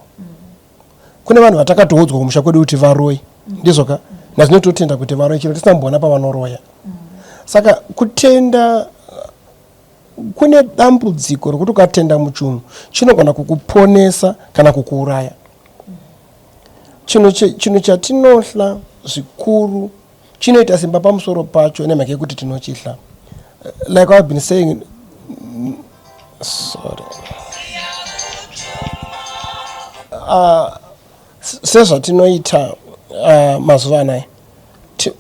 Kune vanhu vatakatoudzwa kumusha kwedu kuti varoi, ndizvoka, nazvinototenda kuti varoi, chero tisina kumboona pavanoroya. Saka kutenda Kune dambudziko rokuti ukatenda muchunhu chinogona kukuponesa kana kukuuraya. Chinhu chatinohla zvikuru chinoita simba pamusoro pacho nemhaka yekuti tinochihla. Like I've been saying, sorry. Sezvatinoita mazuva anaya,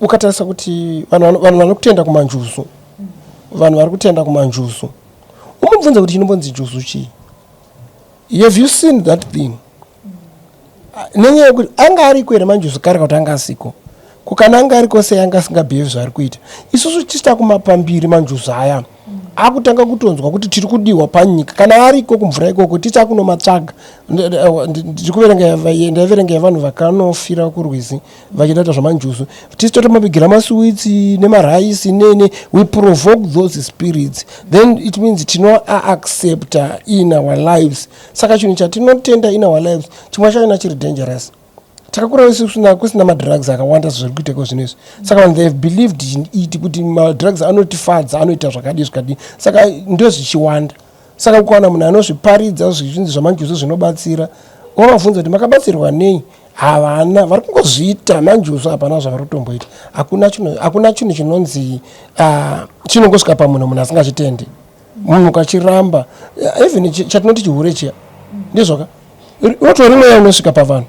ukatarisa kuti vanhu vari kutenda kumanjuzu, vanhu vari kutenda kumanjuzu, umubvunza kuti chinombonzi njuzu chii? Have you seen that thing? Nenyaya yekuti anga ariko here manjuzu kare kuti anga asiko? Kukana anga ariko, sei anga asingabehave zvaari kuita? Isusu tichita kumapambiri manjuzu aya akutanga kutonzwa kuti tiri kudiwa panyika. Kana ariko kumvura ikoko, tichakunomatsvaga. Ndiri kuverenga, ndaiverenga yevanhu vakanofira kurwizi vachida kuita zvamanjuzu. Tisi totomavigira masuwitsi nemaraisi nene. We provoke those spirits, then it means tinoaaccepta in our lives. Saka chinhu chatinotenda in our lives, chimwe chachona chiri dangerous. Takakura isu kusina madrugs akawanda zviri kuiteko zvino izvi. Saka vanhu, they have believed in it kuti madrugs anotifadza, anoita zvakadii zvakadii. Saka ndozvichiwanda. Saka ukawana munhu anozviparidza zvichinzi zvamanjuzu zvinobatsira, wavabvunza kuti makabatsirwa nei, havana. Vari kungozviita manjuzu, hapana zvavari kutomboita. Hakuna chinhu chinonzi chinongosvika pamunhu, munhu asingachitendi. Munhu ukachiramba, even chatinoti chihure chiya, ndizvoka, unotori mweya unosvika pavanhu.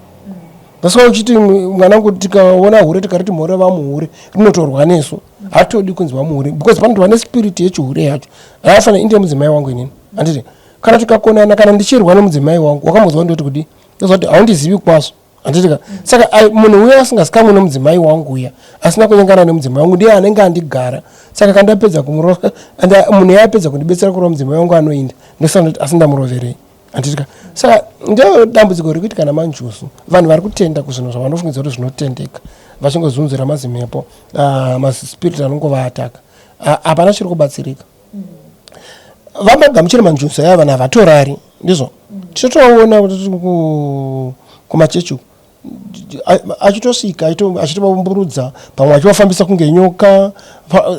That's why uchiti mwanangu, tikaona hure tikariti mhore vamuhure, rinotorwa nesu. Hatodi kunzi vamuhure because panotova nespirit yechihure yacho. Haafanira inde mudzimai wangu inini, handiti? Kana tikakonana, kana ndichirwa nemudzimai wangu, wakambozwa ndoti kudi? Ndozva kuti haundizivi kwazvo, handitika? Saka munhu uya asingazikamwe nemudzimai wangu, uya asina kunyengana nemudzimai wangu, ndiye anenge andigara. Saka kandapedza kumurova, munhu iye apedza kundibetsera kurova mudzimai wangu, anoinda ndosana kuti asi ndamuroverei, handitika? Saka ndo dambudziko riri kuitika namanjuzu. Vanhu vari kutenda kuzvinhu zvavanofungidzira kuti zvinotendeka, vachingozunzira mazimhepo, maspirit anongovaataka. Hapana chiri kubatsirika. Vamagamuchira manjuzu aya, vanhu havatorari. Ndizvo tinotoona kuti kumachechi uku achitosvika achitovamburudza, pamwe achivafambisa kunge nyoka.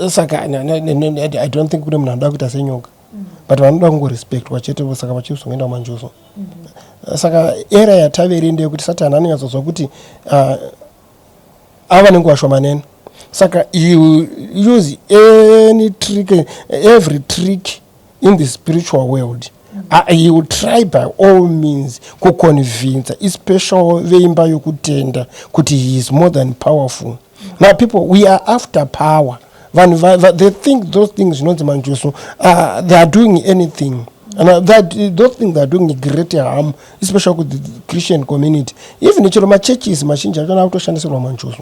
Saka I don't think kune munhu anoda kuita senyoka, but vanoda kungorespectwa chete. Saka vachizongoenda kumanjuzu. Saka era yataveri ndeyekuti Satani anonyatsozwa kuti ava nenguva shomanene. Saka you use any trick, every trick in the spiritual world. He will try by all means kuconvince, especially veimba yokutenda, kuti he is more than powerful. Now people, we are after power. Vanhu they think those things zvinonzi manjuzu, they are doing anything. And those things are doing great harm, especially ku the Christian community. Even chero machurches mazhinji achona akutoshandisirwa manjuzu.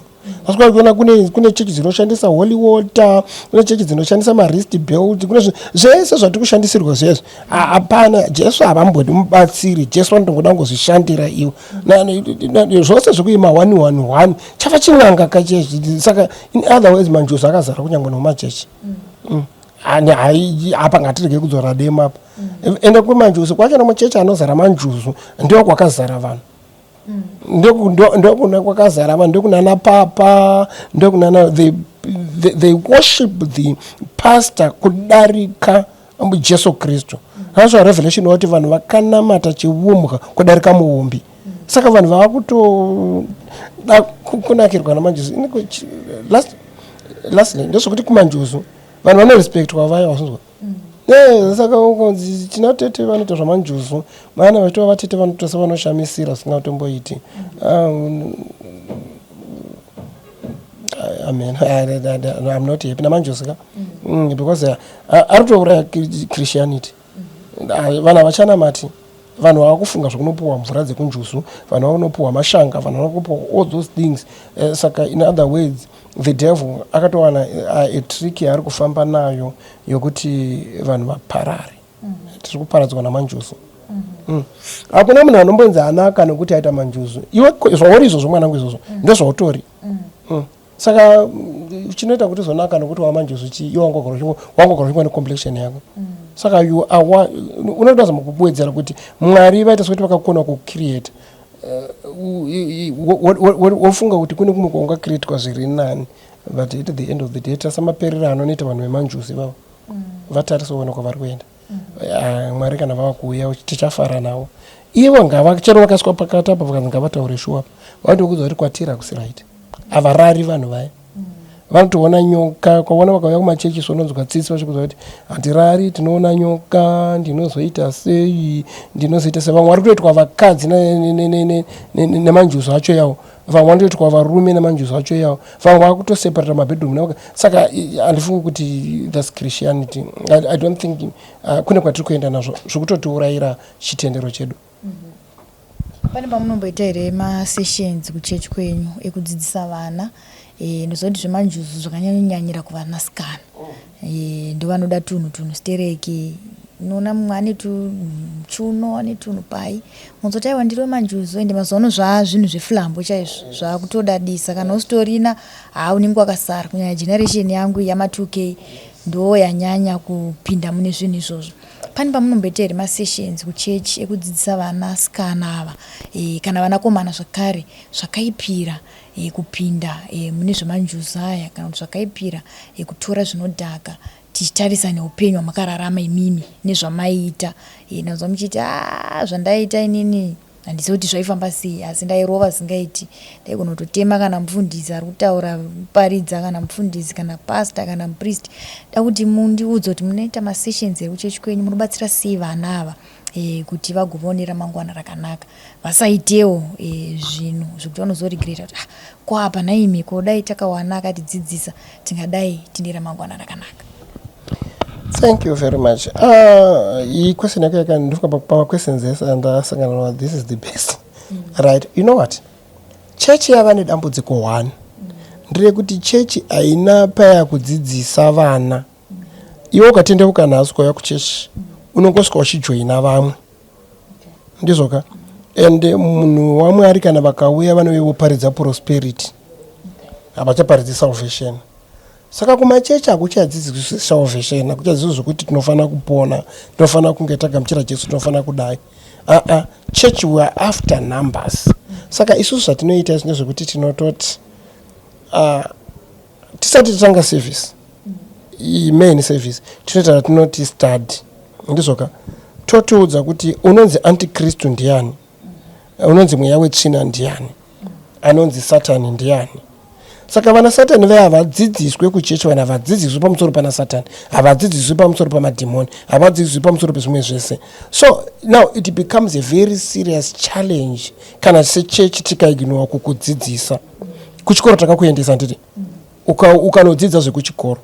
Asi kwakuona kune chechi dzinoshandisa holy water, kune chechi dzinoshandisa mawrist belt, kune zvese zvatiri kushandisirwa zvezvo. Hapana Jesu havambodi mubatsiri. Jesu vanotongoda kungozvishandira iwo. Zvose zvekuima one one one chava chin'anga kachezvi. Saka in other words, manjuzu akazara kunyange nomumachechi. Apa ngatirege kudzora demo apa. Ende kumanjuzu kwacho, nomuchechi anozara manjuzu, ndio kwakazara vanhu. Ndokuna kwakazara vanhu, ndokunana papa, ndokunana they worship the pastor kudarika Jesu Kristu. Azvo Revelation wati vanhu vakanamata chiumbwa kudarika Muumbi. Saka vanhu vava kutoda kunakirwa namanjuzu. Lastly, ndezvokuti kumanjuzu vanhu vanorespectwa vaya vasinzwa. Saka ukanzi tina tete vanoita zvamanjuzu, vana vachitova vatete vanoita sevanoshamisira zvisingatomboiti. Amen. I'm not happy namanjuzu ka, because ari kutouraya Christianity. Vanhu havachanamati. Vanhu vava kufunga zvekunopuhwa mvura dzekunjuzu, vanhu vava kunopuhwa mashanga, vanhu vava kupuhwa all those things. Saka in other words, the devil akatowana a trick yaari kufamba nayo yokuti vanhu vaparare. Tiri kuparadzwa namanjuzu. Hakuna munhu anombonzi anaka nekuti aita manjuzu. Iwe zvauri izvozvo, mwanangu, izvozvo ndozvautori. Saka chinoita kuti uzonaka nokuti wamanjuzu chii? Iwe wangogara uchingwa necomplexion yako. Saka you are unoda zama kuwedzera kuti Mwari vaita sekuti vakakona kucreate, wofunga kuti kune kumwe kwaungacreatwa zviri nani. But at the end of the day, tasamaperero anonoita vanhu vemanjuzu ivavo. Vatarise uone kwavari kuenda. Ah, Mwari kana vava kuuya, tichafara navo. Ivo ngava chero vakaiswa pakati apa, vakanzi ngavataure shuwa, vanotokudza kuti kwatiri hakusi right. Havarari vanhu vaya, vanotoona nyoka. Kwaona vakauya kumachechi, sononzwa tsitsi vachikuudza kuti handirari, tinoona nyoka, ndinozoita sei, ndinozoita sei. Vamwe vari kutoitwa vakadzi nemanjuzu acho yawo, vamwe vanotoitwa varume nemanjuzu acho yawo, vamwe vakutoseparata mabedroom. Saka handifungi kuti that's Christianity. I don't think kune kwatiri kuenda nazvo zvokutotiurayira chitendero chedu. Pane pamunomboita here masessions kuchechi kwenyu ekudzidzisa vana? Ndozoti zvemanjuzu zvakanyanyonyanyira kuvanasikana, ndovanoda tunhu tunhu stereki. Unoona mumwe ane chuno, ane tunhu pai, unzoti aiwa, ndiri wemanjuzu. Ende mazuva ano zvaa zvinhu zveflambo chaizvo, zvakutodadisa. Kana usitorina, haa, unenge wakasara. Kunyanya generation yangu yama2K ndo yanyanya kupinda mune zvinhu izvozvo. Pane pamunomboita here masessions kuchechi ekudzidzisa vanasikana ava kana vanakomana zvakare zvakaipira kupinda mune zvemanjuzu aya, kana kuti zvakaipira kutora zvinodhaka, tichitarisa neupenyu hwamakararama imimi nezvamaiita? Ndanzwa muchiti a zvandaita inini handizivi kuti zvaifamba sei, asi ndairova zvingaiti, ndaigona kutotema kana mufundisi ari kutaura paridza, kana mufundisi, kana pastor, kana mupriest. Da kuti mundiudze kuti munoita masessions ekuchechi kwenyu, munobatsira sei vana ava kuti vagovawo neramangwana rakanaka, vasaitewo zvinhu zvekuti vanozoregreta kuti ah, ko apa naimi, ko dai takawana akatidzidzisa, tingadai tine ramangwana rakanaka? Thank you very much. Iyi question yako yaka, ndofunga pamaquestions ese andasangana nawo, this is the best. Right, you know what, chechi yava nedambudziko one, nderekuti chechi haina paya kudzidzisa vana. Iwe ukatendeuka nhasi, ukauya kuchechi, unongosvika uchijoina vamwe, ndizvoka? And munhu waMwari kana vakauya, vanouya voparidza prosperity, havachaparidzi salvation. Saka kumachechi hakuchadzidziswi salvation, hakuchadzidziswi zvekuti tinofanira kupona, tinofanira kunge tagamuchira Jesu, tinofanira kudai. Aa, church, we are after numbers. Saka isusu zvatinoita izvi ndezvekuti tinototi tisati tatanga service, main service, tinoita ratinoti study, ndizvoka? Totiudza kuti unonzi antikristu ndiani, unonzi mweya wetsvina ndiani, anonzi Satani ndiani. Saka vana Satani vaya havadzidziswe kuchechi. Vanhu havadzidziswi pamusoro pana Satani, havadzidziswi pamusoro pamadhimoni, havadzidziswi pamusoro pezvimwe zvese. So now it becomes a very serious challenge kana sechechi tikaignora kukudzidzisa. Kuchikoro takakuendesa, nditi ukanodzidza zvekuchikoro,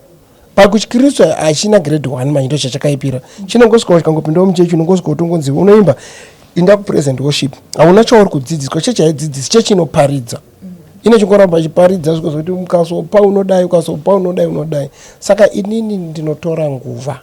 pakuchikristu hachina grade one. Manje ndo chachakaipira, chinongosvika chikangopindawo muchechi, unongosvika utongonzi unoimba, inda kupraise and worship. Hauna chauri kudzidziswa. Chechi haidzidzisi, chechi inoparidza, ine chingoramba ichiparidza zviko zvekuti ukasopa unodai, ukasopa unodai, unodai. Saka inini ndinotora nguva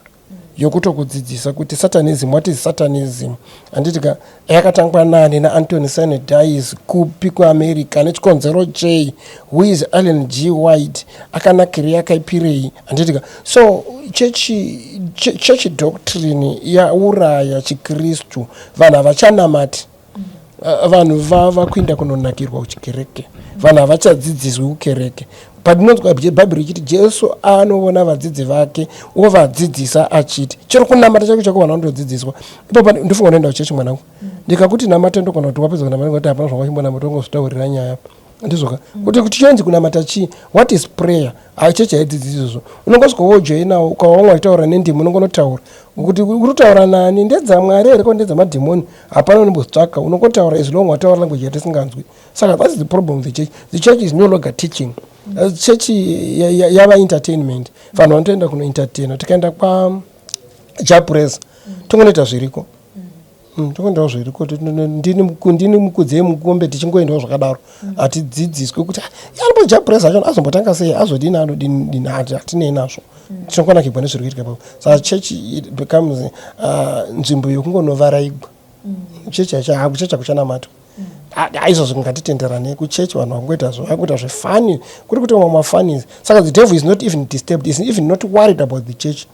yokutokudzidzisa kuti satanism, what is satanism, handiti ka? Yakatangwa nani, naAnthony Sanadis, kupi, kuAmerica, nechikonzero chei? Who is Ellen G White? Akanakirei, akaipirei, handiti ka? So church doctrine yauraya chikristu. Vanhu havachanamati. Vanhu vava kuenda kunonakirwa kuchikereke, vanhu havachadzidziswi kukereke. Patinonzwa Bhaibheri richiti Jesu anoona vadzidzi vake ovadzidzisa achiti, chero kunamata chako chako vanhu vanotodzidziswa ipapo. Ndofunga unoenda kuchechi, mwanangu. Ndikakuti namata, ndogona kuti wapedza kunamata kuti hapana zvawaimbonamata, ungozvitaurira nyaya, ndizvoka? Kuti chionzi kunamata chii? What is prayer? Hachechi haidzidzisi izvozvo. Unongosvika wojoinawo, ukava vamwe vachitaura nendimi, unongonotaura kuti uri kutaura nani, ndedzamwari here ko ndedzamadhimoni? Hapana unombotsvaka, unongotaura as long wataura language yatisinganzwi. Saka that's the problem with the church. The church is no longer teaching. Church yava entertainment. Vanhu vanotoenda kunoentertaina. Tikaenda kwaJah Prayzah, tongonoita zviriko. Tongoendawo zviriko, ndini mukudzei mukombe, tichingoendawo zvakadaro. Hatidzidziswi kuti aripo Jah Prayzah acho azombotanga sei, azodini, anodini dini, hatinei nazvo. Tinongonakirwa nezviri kuitika ipapo. Saka church, it becomes nzvimbo yokungonovaraigwa. Chechi hakuchechi hakuchanamatwa. Izvozvo ngatitenderane, kuchechi vanhu vangoita vakuita zvefani, kuri kuita mamwe mafunnies. Saka the devil is not even disturbed, is even not worried about the church,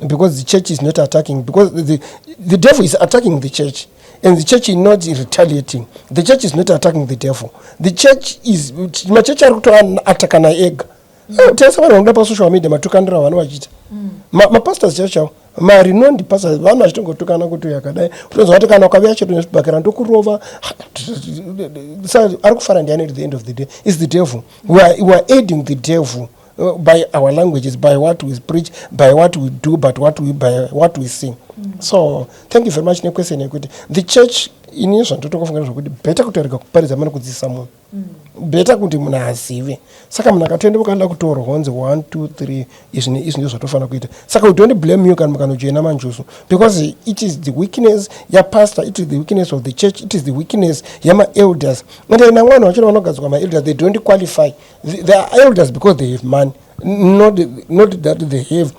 because the church is not attacking, because the devil is attacking the church and the church is not retaliating. The church is not attacking the devil. The church is, machechi ari kutoatakana ega. Tese vanhu vanoda pasocial media matukaniro avanhu vachiita. Mapastors chaivo chaivo, marenowned pastors, vanhu vachitongotukana kuti yakadai. Utonzwa kuti kana ukavuya chero nezvibhakera ndokurova. Ari kufara ndiani? At the end of the day is the devil. We are aiding the devil by our languages, by what we preach, by what we do, but what we, by what we sing. So thank you very much nequestion yekuti the church. Ini zvandotokufunga zvokuti better kutorega kuparidza mane kudzidzisa munhu. Better kuti munhu azive. Saka munhu akatendeuka anoda kutorwa kunzi 1 2 3, izvi neizvi ndizvo zvatofanira kuita. Saka we don't blame you kana mukanojoina manjuzu, because it is the weakness yapastor, it is the weakness of the church, it is the weakness yamaelders. And namwana vachona vanogadzirwa maelders, they don't qualify. They are elders because they have money, not that they have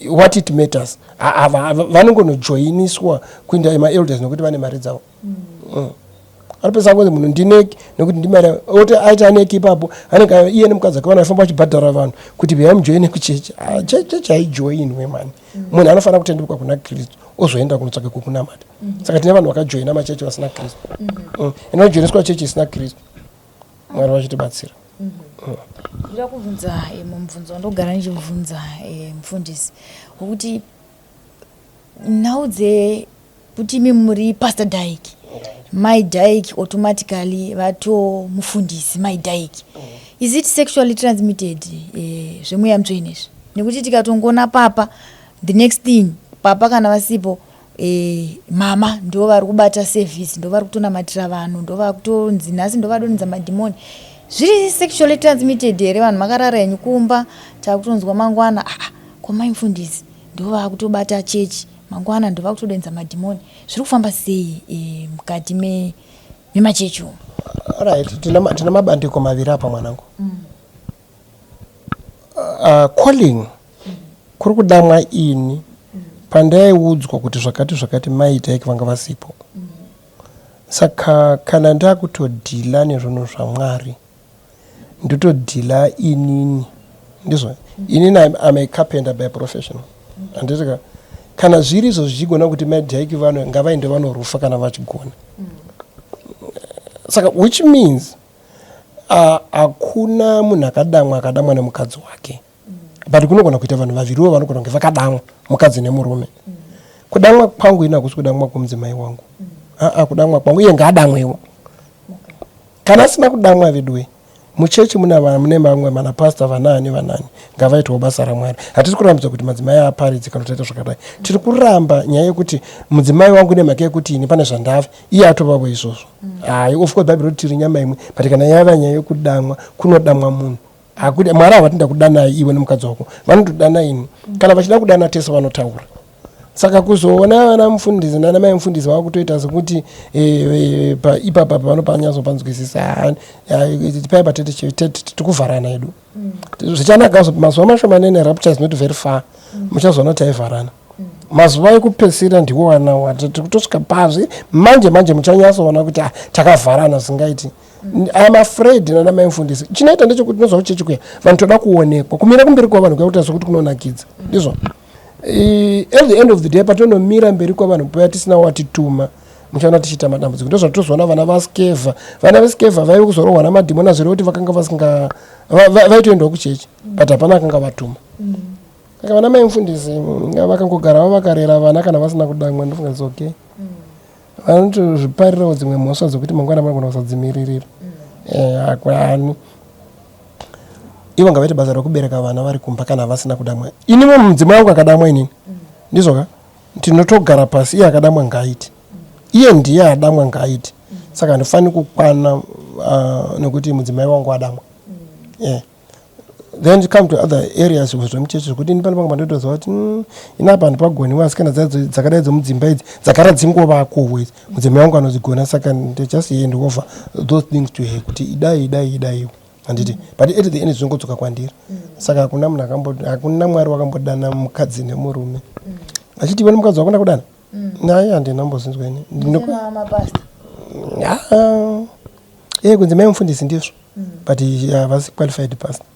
what it matters. Vanongonojoiniswa kuenda maelders nokuti vane mari dzavo. Anopesa kunzi munhu ndineki nekuti ndimari oti aita neki ipapo. Anenge iye nemukadzi wake vanofamba vachibhadhara vanhu kuti veyai mujoine kuchechi. Ah, chechi haijoinwe mani. Munhu anofanira kutendeuka kuna Kristu, ozoenda kunotsvaka kwekunamata. Saka tine vanhu vakajoina machechi vasina Kristu. Inojoiniswa chechi isina Kristu. Mwari vachitibatsira. Ndoda kubvunza mubvunzo wandogara ndichibvunza, mufundisi, wekuti nhau dzekuti imi muri Pastor Dyke, Mai Dyke automatically vato mufundisi Mai Dyke. Is it sexually transmitted, zvemweya mutsvene izvi? Nekuti tikatongoona papa, the next thing papa kana vasipo, mama ndo vari kubata service, ndo vari kutonamatira vanhu, ndo vakutonzi nhasi ndo vadonhedza madhimoni. Zviri sexually transmitted here? Vanhu makarara henyu kumba, takutonzwa mangwana, aa, kwamai mufundisi ndo vakutobata chechi, mangwana ndo vakutodonhedza madhimoni. Zviri kufamba sei mukati memachechi umu? Right, tina mabandiko maviri apa, mwanangu. Calling kuri kudamwa ini pandaiudzwa kuti zvakati zvakati, maitaiki vanga vasipo. Saka kana ndakutodeala nezvinhu zvaMwari, ndotodeala inini. Ndizvo, inini am a carpenter by profession, handiti ka? Kana zviri izvo zvichigona kuti madhaiki vano ngavaende vanorufa kana vachigona. Saka which means hakuna munhu akadamwa akadamwa nemukadzi wake, but kunogona kuita vanhu vaviriwo vanogona kunge vakadamwa, mukadzi nemurume. Kudamwa kwangu ini hakusi kudamwa kwomudzimai wangu. Aa, kudamwa kwangu, iye ngaadamwewo. Kana asina kudamwa, veduwe, muchechi muna mune vamwe manapasta, vanani vanani, ngavaitewo basa raMwari. Hatisi kurambidza kuti madzimai aparidze kana kutaita zvakadai. Tiri kuramba nyaya yekuti mudzimai wangu nemhaka yekuti ini pane zvandava, iye atovavo izvozvo. Hai, of course Bhaibheri roti tiri nyama imwe, but kana yava nyaya yekudamwa, kunodamwa munhu. Hakuti Mwari havatinda kudanai iwe nemukadzi wako, vanotodana ini. Kana vachida kudana tese, vanotaura. Saka kuzoona vana mufundisi nana mai mufundisi vava kutoita sekuti ipapa vanopanyatsopanzwisisa paipa tikuvharana edu, zvichanaka mazuva mashomanene. Rapture is not very far. Muchazoona taivharana mazuva ekupedzisira ndiwo wanawo tiri kutosvika pazvi manje manje. Muchanyatsoona kuti ah, takavharana zvingaiti. Im afraid nana mai mufundisi, chinoita ndechekuti nozva kuchechi kuya vanhu toda kuonekwa, kumira kumberi kwavanhu kuya kuita sekuti kunonakidza. Ndizvo, at the end of the day patonomira mberi kwavanhu paya tisina watituma, muchaona tichiita madambudziko. Ndo zvatozoona vana vaSkevha. Vana veSkevha vaive kuzorohwa namadhimoni azviri kuti vakanga vasinga vaitoendawo kuchechi, but hapana akanga vatuma. Saka vana mai mufundisi vakangogaravo vakarera vana kana vasina kudamwa, ndofunga its okay. Vanotozviparirawo dzimwe mhosva dzekuti mangwana vanogona kusadzimiririra. Hakwani ivo ngavaite basa rekubereka vana vari kumba kana vasina kudamwa. Inimo mudzimai wangu akadamwa inini, ndizvoka, tinotogara pasi. Iye akadamwa ngaaite, iye ndiye adamwa ngaaite. Saka handifaniri kukwana nekuti mudzimai wangu adamwa. Yeah. Then come to other areas zvemuchechi, zvekuti ini pane pamwe pandotoziva kuti ini apa handipagoniwa, asi kana dzakadai dzomudzimba idzi dzakara dzingovakowo idzi, mudzimai wangu anodzigona. Saka just hand over those things to her kuti idai, idai, idaiwo, handiti? But at the end zvinongodzoka kwandiri. Saka hakuna munhu akambo, hakuna Mwari wakambodana mukadzi nemurume achiti iwe nemukadzi wako ndakudana naye. Handina mbozinzwa ini. Mapasta. Iye kunzi mai mufundisi ndizvo, but havasi qualified pastor.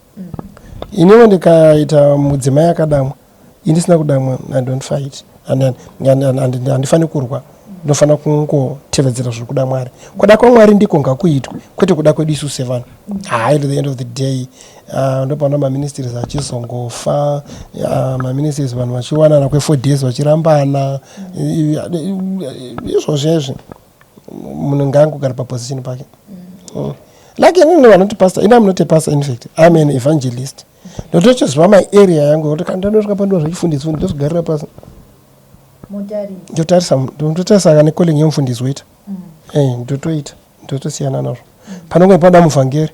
Iniwo ndikaita mudzimai akadamwa, ini ndisina kudamwa, I don't fight, handifaniri kurwa. Ndinofanira kungotevedzera zviri kuda Mwari. Kuda kwaMwari ndiko ngakuitwe, kwete kuda kwedu isu sevanhu. Hai, at the end of the day, ndopano maministries achizongofa, maministries vanhu vachiwanana kwe4 days vachirambana. Izvozvo izvi, munhu ngaangogara paposition pake. Like inini vanoti pastor, ini am not a pastor. In fact, I'm an evangelist. Ndotochiziva my area yangu, kuti kana ndanosvika pandiwa zvechifundisi, ndozogarira pasi, ndotarisa, ndotarisa kana calling yemufundisi woita. Ndotoita, ndotosiyana nazvo. Panonge pada muvhangeri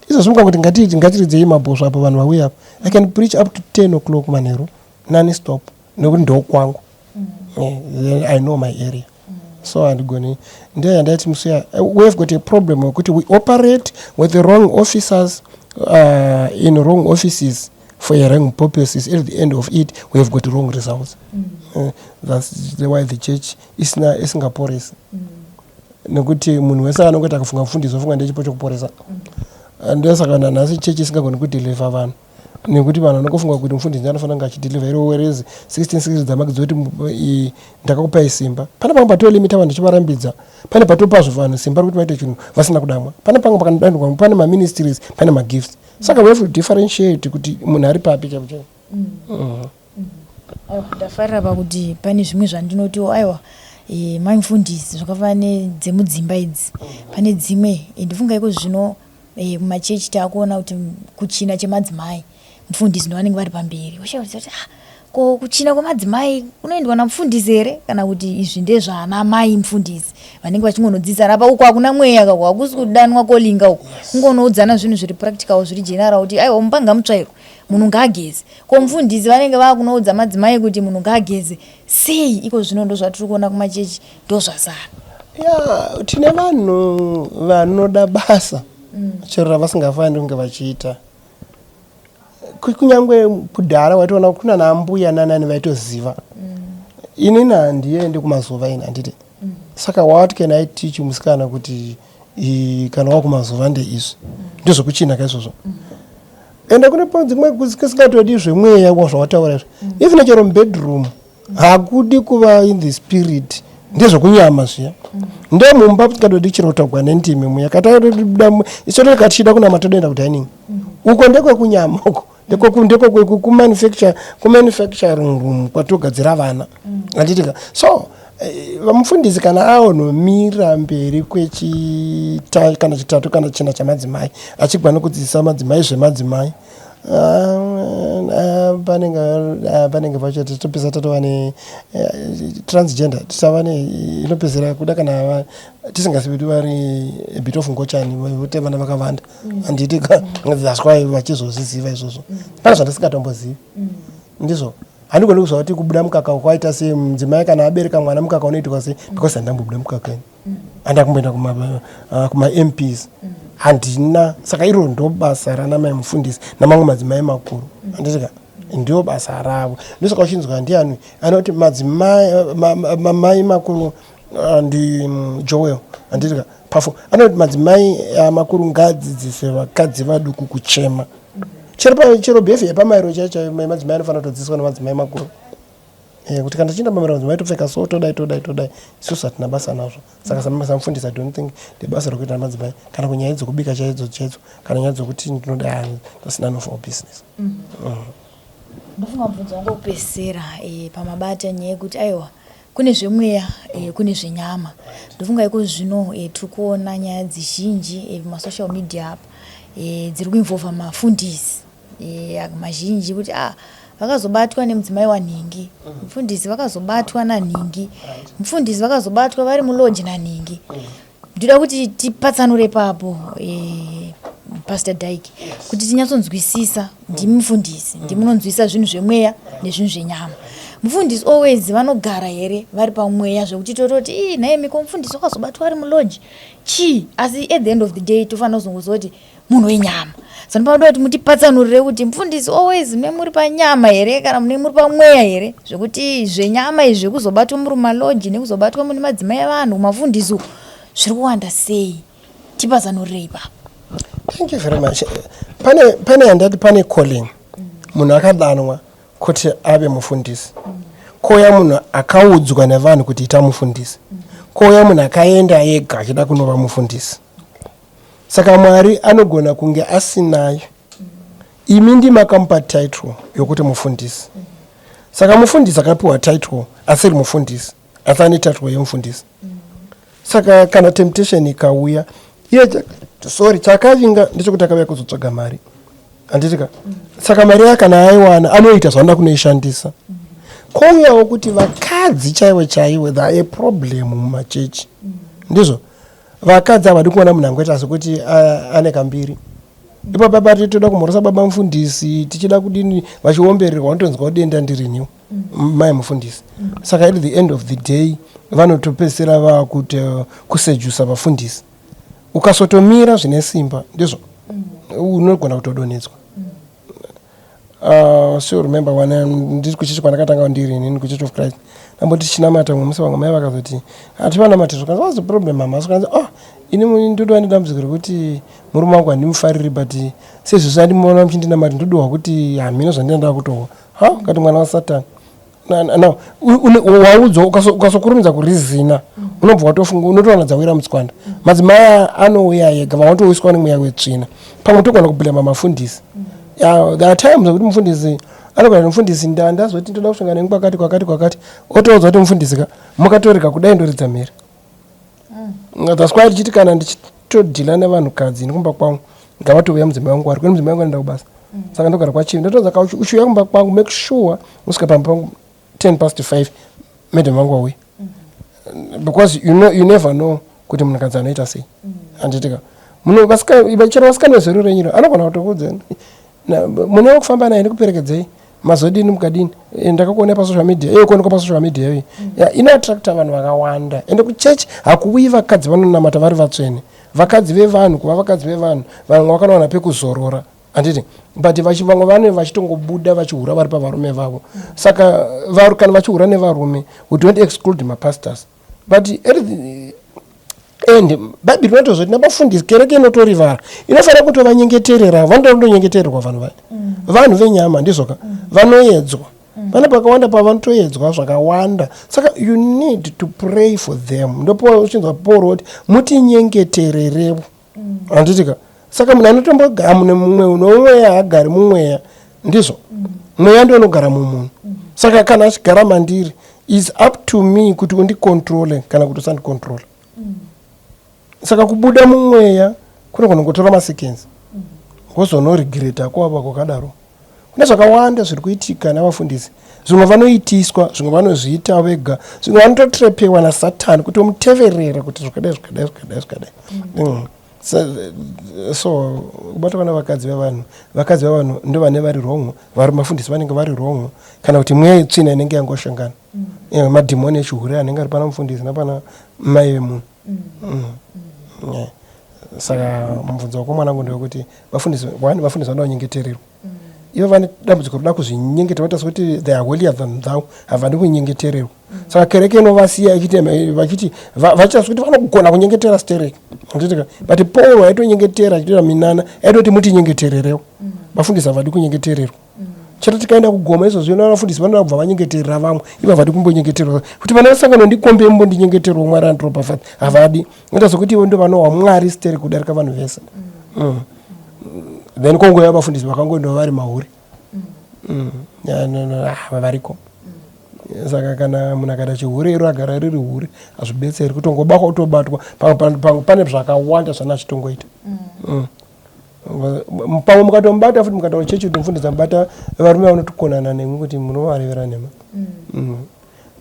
izvozvi, mukangoti ngatiridzei mabhosvo apo, vanhu vauya apo, I can preach up to 10 o'clock manheru non stop, nekuti ndokwangu. I know my area, so handigoni. Ndiyo yandaiti musuya, we have got a problem wekuti we operate with the wrong officers in wrong offices for a wrong purposes. At the end of it, we have got wrong results. That's the why the church isina isingaporesi, nekuti munhu wese anongoti akafunga mufundisi, ofunga ndechipo chokuporesa. Ndosaka nanhasi chechi isingagoni kudeliver vanhu, nekuti vanhu vanongofunga kuti mufundisi ndiye anofanira kunge achideliver. Iro werezi 16 dzamake dzoti ndakakupai simba. Pane pamwe patolimita vanhu tichivarambidza, pane patopazvo vanhu simba rekuti vaite chinhu vasina kudamwa, pane pamwe pakanodandwa, pane maministries, pane magifts. Saka we have to differentiate kuti munhu ari papi chaipo chaipo. Aiwa, ndafarira pakuti pane zvimwe zvandinotiwo aiwa, mai mufundisi, zvakafanana nedzemudzimba idzi. Pane dzimwe, ndifunga iko zvino mumachechi taakuona kuti kuchina chemadzimai, mufundisi ndo vanenge vari pamberi. Oshakuti kuti, ah, ko kuchina kwemadzimai kunoendwa namufundisi here, kana kuti izvi ndezvaana mai mufundisi vanenge vachingonodzidzisana apa? Uko hakuna mweya kako, hakusi kudanwa calling uko, kungonoudzana zvinhu zviri practical, zviri general, kuti aiwa, mumba ngamutsvairwe, munhu ngaageze. Ko mufundisi vanenge vakunoudza madzimai kuti munhu ngaageze sei? Iko zvino ndo zvatiri kuona kumachechi, ndo zvazara. Ya, tine vanhu vanoda basa chero ravasingafaniri kunge vachiita. Kunyange kudhara waitoona kuna naambuya nanani vaitoziva. Inini handiendi kumazuva ini, handiti? Saka what can I teach musikana kuti kana wakumazuva ndeizvi, ndezvekuchina kaizvozvo? Ende kune dzimwe kusingatodi zvemweya zvawataura izvo. Even chero mubedroom hakudi kuva in the spirit, ndezvekunyama zviya. Ndomumba tikatodi chero kutaugwa nendimi muya, kataisotoka tichida kunama, todoenda kudining uko. Ndekwekunyama uko, ndekwe kumanufacturing room kwatogadzira vana, handitika? So vamufundisi kana aonomira mberi kwechita kana chitatu kana china chamadzimai, achigwa nekudzidzisa madzimai zvemadzimai, panenge pacho totopesa tatova netransgender, tisava inopedzera kuda kana tisingazivi kuti vari a bit of ngochani vote vana vakawanda, handitika? That's why vachizozviziva izvozvo. Pane zvandisingatombozivi, ndizvo handigoni kuzva kuti kubuda mukaka kwaita sei, mudzimai kana abereka mwana mukaka unoitwa sei, because handambobuda mukaka ini, handakumboenda kuma-MPs, handina. Saka iro ndo basa rana mai mufundisi namamwe madzimai makuru, handitika? Ndio basa ravo. Ndosaka uchinzwa ndiani anoti madzimai mamai makuru, ndi Joel, handitika? Pafo anoti madzimai makuru ngaadzidzise vakadzi vaduku kuchema. Chero behavior yepamairo chaiyo chaiyo, madzimai anofanira kutodzidziswa nemadzimai makuru, kuti kana tichienda pamairo, madzimai topfeka so, todai, todai, todai. Isusu hatina basa nazvo. Saka samufundisi, I don't think ndebasa rokuita namadzimai, kana kunyaya dzokubika chaidzo chaidzo, kana nyaya dzokuti ndinoda, that's none of our business. Ndofunga mubvunzo wangu wekupedzisira, pamabata nyaya yekuti aiwa, kune zvemweya, kune zvenyama. Ndofunga iko zvino tiri kuona nyaya dzizhinji pamasocial media apa dziri kuinvolva mafundisi mazhinji, kuti ah, vakazobatwa nemudzimai wanhingi mufundisi, vakazobatwa nanhingi mufundisi, vakazobatwa vari mulodge nanhingi. Ndoda kuti tipatsanure papo, Pastor Dyke, kuti tinyatsonzwisisa. Ndimi mufundisi, ndimunonzwisisa zvinhu zvemweya nezvinhu zvenyama. Mufundisi always vanogara here vari pamweya, zvekuti tototi, ii, nhaimi, ko mufundisi wakazobatwa ari mulodge chii? Asi at the end of the day tofanira kuzongoziva kuti munhu wenyama. Saka ndipanoda kuti mutipatsanurire kuti mufundisi always mune muri panyama here, kana mune muri pamweya here, zvekuti zvenyama izvi zvekuzobatwa muri mumalodge nekuzobatwa mune madzimai evanhu kumafundisi uku zviri kuwanda sei? Tipatsanurire ipapo. Thank you very much. Pane yandati pane calling, munhu akadanwa kuti ave mufundisi, kouya munhu akaudzwa nevanhu kuti ita mufundisi. Kouya munhu akaenda ega achida kunova mufundisi. Saka Mwari anogona kunge asinayo. Imi ndimakamupa title yokuti mufundisi. Saka mufundisi akapiwa title asiri mufundisi, asi ane title yemufundisi. Saka kana temptation ikauya, iye sorry, chakavinga ndechekuti akauya kuzotsvaga mari. Handiti ka? Saka mari yake kana aiwana anoita zvaanoda kunoishandisa. Kouyawo kuti vakadzi chaivo chaivo they are a problem mumachechi. Ndizvo? Vakadzi havadi kuona munhu angoita sekuti ane kambiri. Ipo baba toda kumhorosa baba mufundisi tichida kudini vachiombererwa vanotonzwa denda ndiriniwo mai mufundisi. Saka at the end of the day vanotopedzisira vakuti kusejusa vafundisi. Ukasotomira zvine simba ndizvo unogona kutodonhedzwa. Still remember when ndiri kuchechi kwandakatanga ndiri inini kuChurch of Christ, ndamboti tichinamata mumwe musi vamwe mai vakazoti hativanamati zvakanzi what's the problem mama? Zvakanzi oh ini ndodova nedambudziko rekuti murume wangu handimufariri, but sezvizvi andimuona muchindinamati ndodihwa kuti hamhino zvandinoda kutohwa ha kati mwana wasatani. Now waudzwa ukasokurumidza kurizina unobva watofunga unotowana dzawira mutswanda. Madzimai anouya ega, vanotowiswa nemweya wetsvina. Pamwe togona kublema mafundisi. There are times ekuti mufundisi anogona kuti mufundisi ndazoti ndoda kusangana nemi kwakati kwakati kwakati, otoudza kuti mufundisi ka mukatorega kudai ndoridza mhere. That's why tichiti kana ndichitodhila nevanhukadzi ini kumba kwangu ngavatouya mudzimai wangu ari kune mudzimai wangu anoenda kubasa, saka ndogara kwachivi. Ndotoudza ka uchiuya kumba kwangu make sure usvika pamba pangu 10 past 5 madam vangu vauya, because you know, you never know kuti munhukadzi anoita sei. Handitika chero vasikana vezero renyiro anogona kutokuudza mune wekufamba naye ndikuperekedzei mazodini mukadini. Ndakakuona pasocial media iyo kuonekwa pasocial media iyo inoattracta vanhu vakawanda. Ende kuchechi hakuuyi vakadzi vanonamata vari vatsvene, vakadzi vevanhu kuva vakadzi vevanhu vamwe vakanowana pekuzorora, handiti? But vamwe vane vachitongobuda vachihura vari pavarume vavo. Saka kana vachihura nevarume, we don't exclude mapastors, but at the end Bhaibheri rinotozoti navafundisi kereke inotorivara inofanira kutovanyengeterera. Vanoda kundonyengetererwa vanhu vaya, vanhu venyama, ndizvoka? Vanoedzwa pane pakawanda pavanotoedzwa zvakawanda, saka you need to pray for them. Ndopo uchinzwa Pauro kuti mutinyengetererewo, handitika? Saka munhu anotombogara mune mumwe nomweya haagari mumweya, ndizvo? Mweya ndio unogara mumunhu. Saka kana achigara mandiri is up to me kuti undicontrole kana kuti usandicontrole. Saka kubuda mumweya kunogona kungotora maseconds, wozonoregreta kwava kwakadaro. Kune zvakawanda zviri kuitika navafundisi. Zvimwe vanoitiswa, zvimwe vanozviita vega, zvimwe vanototrepewa nasatani kuti umuteverere kuti zvakadai zvakadai zvakadai zvakadai. So kubatwa navakadzi vevanhu, vakadzi vevanhu ndo vane vari wrong, vari mafundisi vanenge vari wrong, kana kuti mweya yetsvina inenge yangoshangana, madhimoni echihure anenge ari pana mufundisi napana mai vemunhu. Yeah. Saka mubvunzo wako mwanangu ndewekuti vafundisi one, vafundisi vanoda kunyengetererwa. Ivo vane dambudziko roda kuzvinyengetera, vaita sekuti they are holier than thou, havadi kunyengetererwa. Saka kereke inovasiya ichiti vachiti vachiita sekuti vanogona kunyengetera stereki, handitika? But Paul aitonyengetera achitoita minana, aitoti mutinyengetererewo. Vafundisi havadi kunyengetererwa. Chero tikaenda kugoma izvozvo ino vafundisi vanoda kubva vanyengeterera vamwe, ivo havadi kumbonyengeterwa kuti vana vasangano ndikombe mbondinyengeterwa Mwari andiropafadza, havadi. Inoita sekuti ivo ndo vanohwa Mwari stereki kudarika vanhu vese. Then kongouya vafundisi vakangoendawo vari mahure. Yeah, no, ah, variko. Saka kana munhu akaita chihure iro agara riri hure, hazvibetseri kutongobatwa utobatwa. Pane zvakawanda zvana achitongoita. Pamwe mukatomubata futi mukataura chechi kuti mufundisi amubata varume vanotokonana nemwi kuti munovarevera nhema.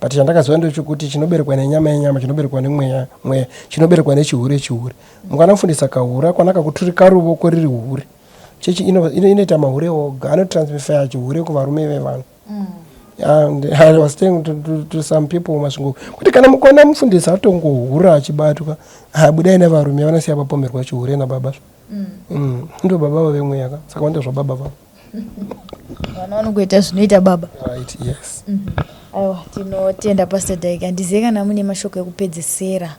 But chandakaziva ndechekuti chinoberekwa nenyama yenyama, chinoberekwa nemweya mweya, chinoberekwa nechihure chihure. Mukana mufundisi akahura kwanaka kuturika ruvoko riri hure. Chechi inoita mahure oga anotransfer chihure kuvarume vevanhu. And I was saying to some people muMasvingo kuti kana mukaona mufundisi atongohura achibatwa, habudai nevarume vanosiya vapomerwa chihure nababa. Ndo baba vavo vemweya ka, saka vanoita zvababa vavo. Vana vanongoita zvinoita baba. Right, yes. Aiwa, tinotenda Pastor Daika. Ndizive kana mune mashoko ekupedzesera.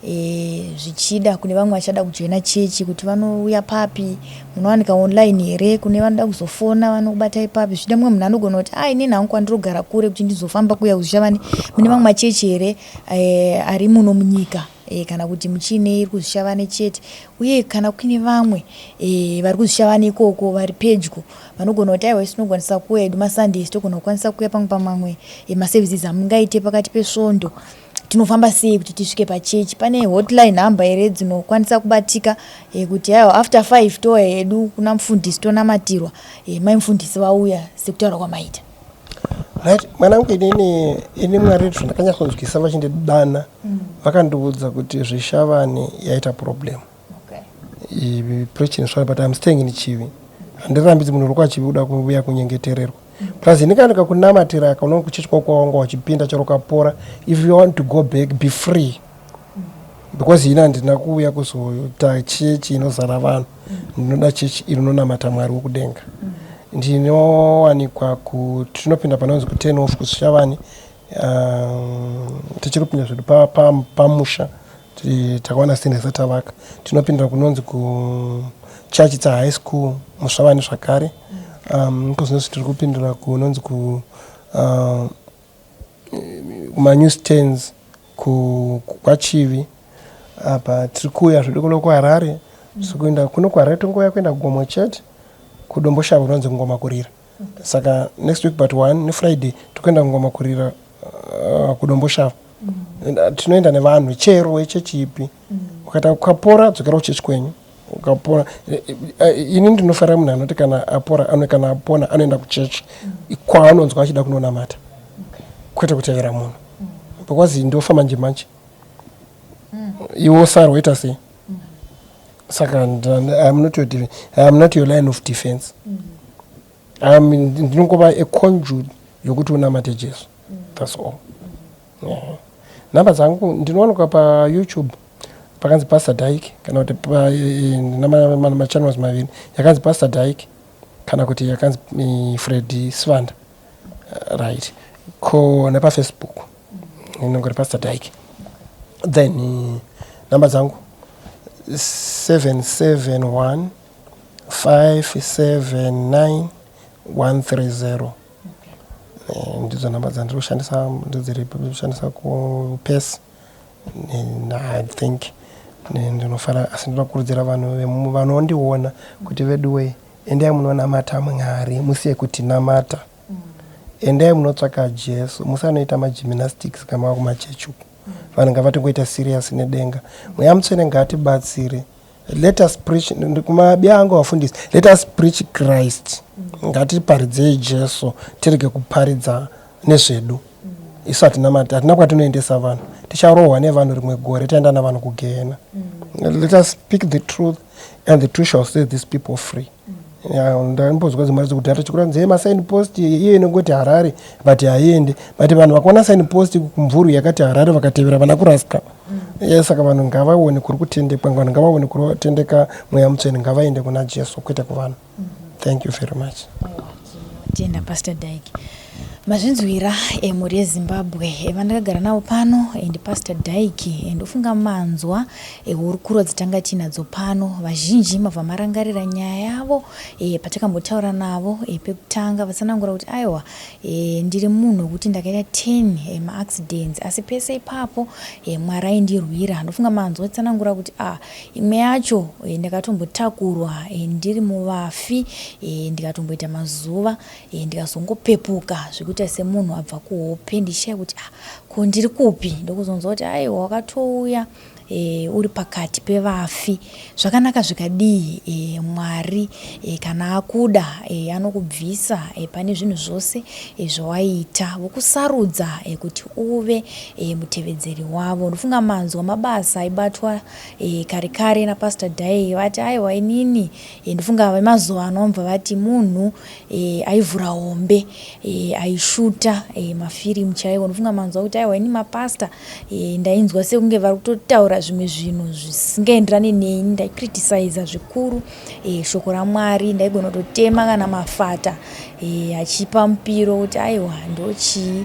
E, zvichida kune vamwe vachada kujoina chechi kuti vanouya papi, munowanika online here, kune vanoda kuzofona vanokubatai papi. Zvichida mumwe munhu anogona kuti a inini hangu kwandirogara kure kuti ndizofamba kuya kuZvishavane, mune mamwe machechi here e, ari muno munyika e, kana kuti muchiine iri kuZvishavane chete, uye kana kuine vamwe e, vari kuZvishavane ikoko vari pedyo vanogona kuti aiwa isu tinokwanisa kuuya edu maSundays, togona kukwanisa kuuya pamwe pamamwe e, maservices amungaite pakati pesvondo. Tinofamba sei kuti tisvike pachechi? Pane hotline number here dzinokwanisa kubatika e, kuti aiwa after 5 touya hedu kuna mufundisi tonamatirwa, e, mai mufundisi vauya sekutaura kwamaita? Right, mwanangu, inini ini Mwari zvandakanyatsokunzwisa vachindidana, vakandiudza kuti Zvishavane yaita problem. Preaching Zvishavane, but I'm staying in Chivi. Handirambidzi munhu uri kwaChivi kuda kuuya kunyengetererwa. Plus ini kana ndikakunamatira, kaunonge kuchechi kwako wanga wachipinda, chero ukapora, if you want to go back, be free, because ini handina kuuya kuzoita chechi inozara vanhu. Ndinoda chechi inonamata Mwari wekudenga. Ndinowanikwa ku tinopinda panonzi ku10 off kuZvishavane. Tichiri kupinda zvedu pamusha, takawana stand isati tavaka. Tinopindira kunonzi kuchurch high school muZvishavane zvakare. Kozvinonzi tiri kupindira kunonzi ku kumanew stands kwaChivi. Apa tiri kuuya zvedu kuno kuHarare. Tiri kuenda kuno kuHarare, tongouya kuenda kuGomo chete, kuDomboshava kunonzi Ngoma Kurira. Saka next week but one neFriday tikuenda Ngoma Kurira, kuDomboshava. Tinoenda nevanhu chero wechechi ipi. Ukaita ukapora, dzokera kuchechi kwenyu. Ukapora, ini ndinofarira munhu anoti kana apora ano, kana apona, anoenda kuchechi kwaanonzwa achida kunonamata, kwete kutevera munhu, because ndofa manje manje, iwe usara woita sei? Saka I'm not your line of defense. Ndinongova a conduit yokuti unamate Jesu, that's all. Yeah. Nhamba dzangu, ndinowanikwa paYouTube pakanzi Pastor Dyke, kana kuti ndina machannels maviri, yakanzi Pastor Dyke kana kuti yakanzi Freddy Svanda. Right, ko nepaFacebook inongori Pastor Dyke. Then namba dzangu 771 579 130. Ndidzo namba dzandiri kushandisa, ndodziri kushandisa kupesi. I think ndinofara, asi ndinoda kukurudzira vanhu vanondiona kuti veduwe, endai munonamata Mwari, musiye kutinamata. Endai munotsvaka Jesu, musanoita magymnastics kana mava kumachechi uku. Vanhu ngavatingoita serious nedenga. Mweya Mutsvene ngaatibatsire. Let us preach kumabiya angu vafundisi, let us preach Christ. Ngatiparidzei Jesu, tirege kuparidza nezvedu. Isu hatinamati, hatina kwatinoendesa vanhu. Ticharohwa nevanhu rimwe gore taenda navanhu kugehena. Let us speak the truth and the truth shall set these people free. Ndaimbozwa dzimari dzekudhara tichikura nzee, masign post iye inongoti Harare, but haiendi, but vanhu vakaona sign post kumvurwi yakati Harare, vakatevera, vana kurasika. Saka vanhu ngavaone kuri kutendekwa, vanhu ngavaone kuri kutendeka Mweya Mutsvene, ngavaende kuna Jesu kwete kuvanhu. Thank you very much. Tenda, Pastor Dyke. Mazvinzwira, emhuri yeZimbabwe, vandakagara navo pano ndiPastor Dyke. Ndofunga manzwa hurukuro dzatanga tiinadzo pano. Vazhinji mabva marangarira nyaya yavo patakambotaura navo pekutanga, vatsanangura kuti aiwa, ndiri munhu wekuti ndakaita 10 maaccidents, asi pese ipapo Mwari aindirwira. Ndofunga manzwa tsanangura kuti a imwe yacho ndakatombotakurwa ndiri muvafi, ndikatomboita mazuva, ndikazongopepuka zvekuita semunhu abva kuhope, ndichishaya kuti ah, ko ndiri kupi? Ndokuzonzwa kuti aiwa, wakatouya uri pakati pevafi. Zvakanaka zvikadii, Mwari kana akuda anokubvisa pane zvinhu zvose zvawaiita, vokusarudza kuti uve mutevedzeri wavo. Ndofunga manzwa mabasa aibatwa kare kare naPastor Dyke. Vati aiwa, inini ndofunga vemazuva ano vamubva vati munhu aivhura hombe, aishuta mafirimu chaiwo. Ndofunga manzwa kuti aiwa, ini mapasta ndainzwa sekunge vari kutotaura zvimwe zvinhu zvisingaenderani neni. Ndaicriticiza zvikuru shoko raMwari, ndaigona kutotema kana mafata achipa mupiro kuti aiwa, ndochii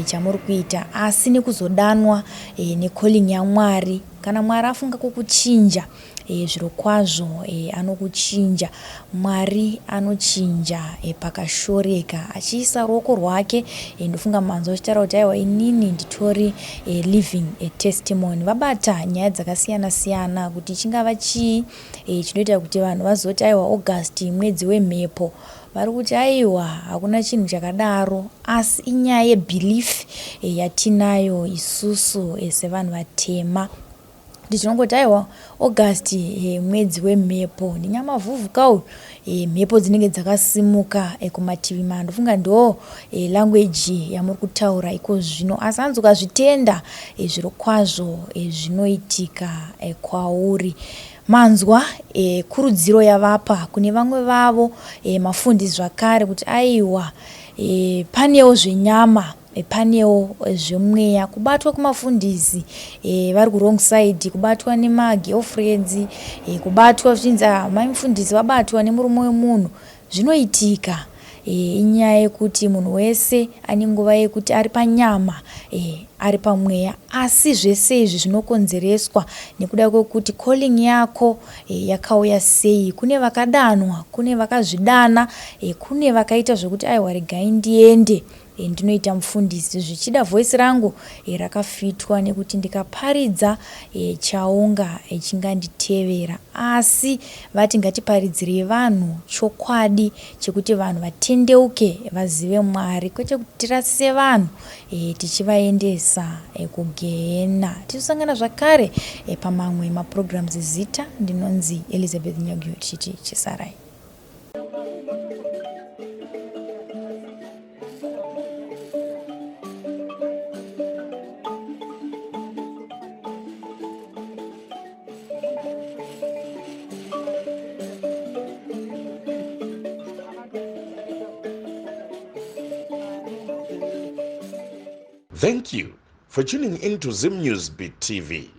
chamuri kuita? Asi nekuzodanwa necalling yaMwari. Kana Mwari afunga kukuchinja, e, zvirokwazvo e, anokuchinja. Mwari anochinja e, pakashoreka achiisa ruoko rwake. E, ndofunga manzwa achitaura kuti aiwa, inini nditori e, living a testimony. Vabata nyaya dzakasiyana siyana kuti chingava chii e, chinoita kuti vanhu vazoti aiwa, August mwedzi wemhepo. Vari kuti aiwa, hakuna chinhu chakadaro, asi inyaya yebelief e, yatinayo isusu e, sevanhu vatema, kuti tinongoti aiwa, August e, mwedzi wemhepo, ndinyamavhuvhuka uyu, e, mhepo dzinenge dzakasimuka e, kumativi mana. Ndofunga ndo e, language yamuri kutaura iko zvino, asi hanzi ukazvitenda, e, zviro kwazvo e, zvinoitika e, kwauri. Manzwa e, kurudziro yavapa kune vamwe vavo e, mafundisi zvakare kuti aiwa, e, panewo zvenyama, e, panewo zvemweya. Kubatwa kumafundisi e, vari kuwrong side, kubatwa nemagirlfriends, e, kubatwa zvichinzi mai mufundisi vabatwa nemurume wemunhu, zvinoitika. E, inyaya yekuti munhu wese ane nguva yekuti ari panyama, e, ari pamweya, asi zvese izvi zvinokonzereswa nekuda kwekuti calling yako e, yakauya sei. Kune vakadanwa, kune vakazvidana, e, kune vakaita zvokuti aiwa, regai ndiende, e, ndinoita mufundisi, zvichida voice rangu e, rakafitwa nekuti ndikaparidza e, chaunga e, chinganditevera. Asi vati ngatiparidzirei vanhu chokwadi chekuti vanhu vatendeuke, vazive Mwari, kwete kuti tirasise vanhu e, tichivaendesa e, kugehena. Tichosangana zvakare e, pamamwe maprograms. Zita ndinonzi Elizabeth Nyagio, tichiti chisarai. Thank you for tuning in to Zim News Beat TV.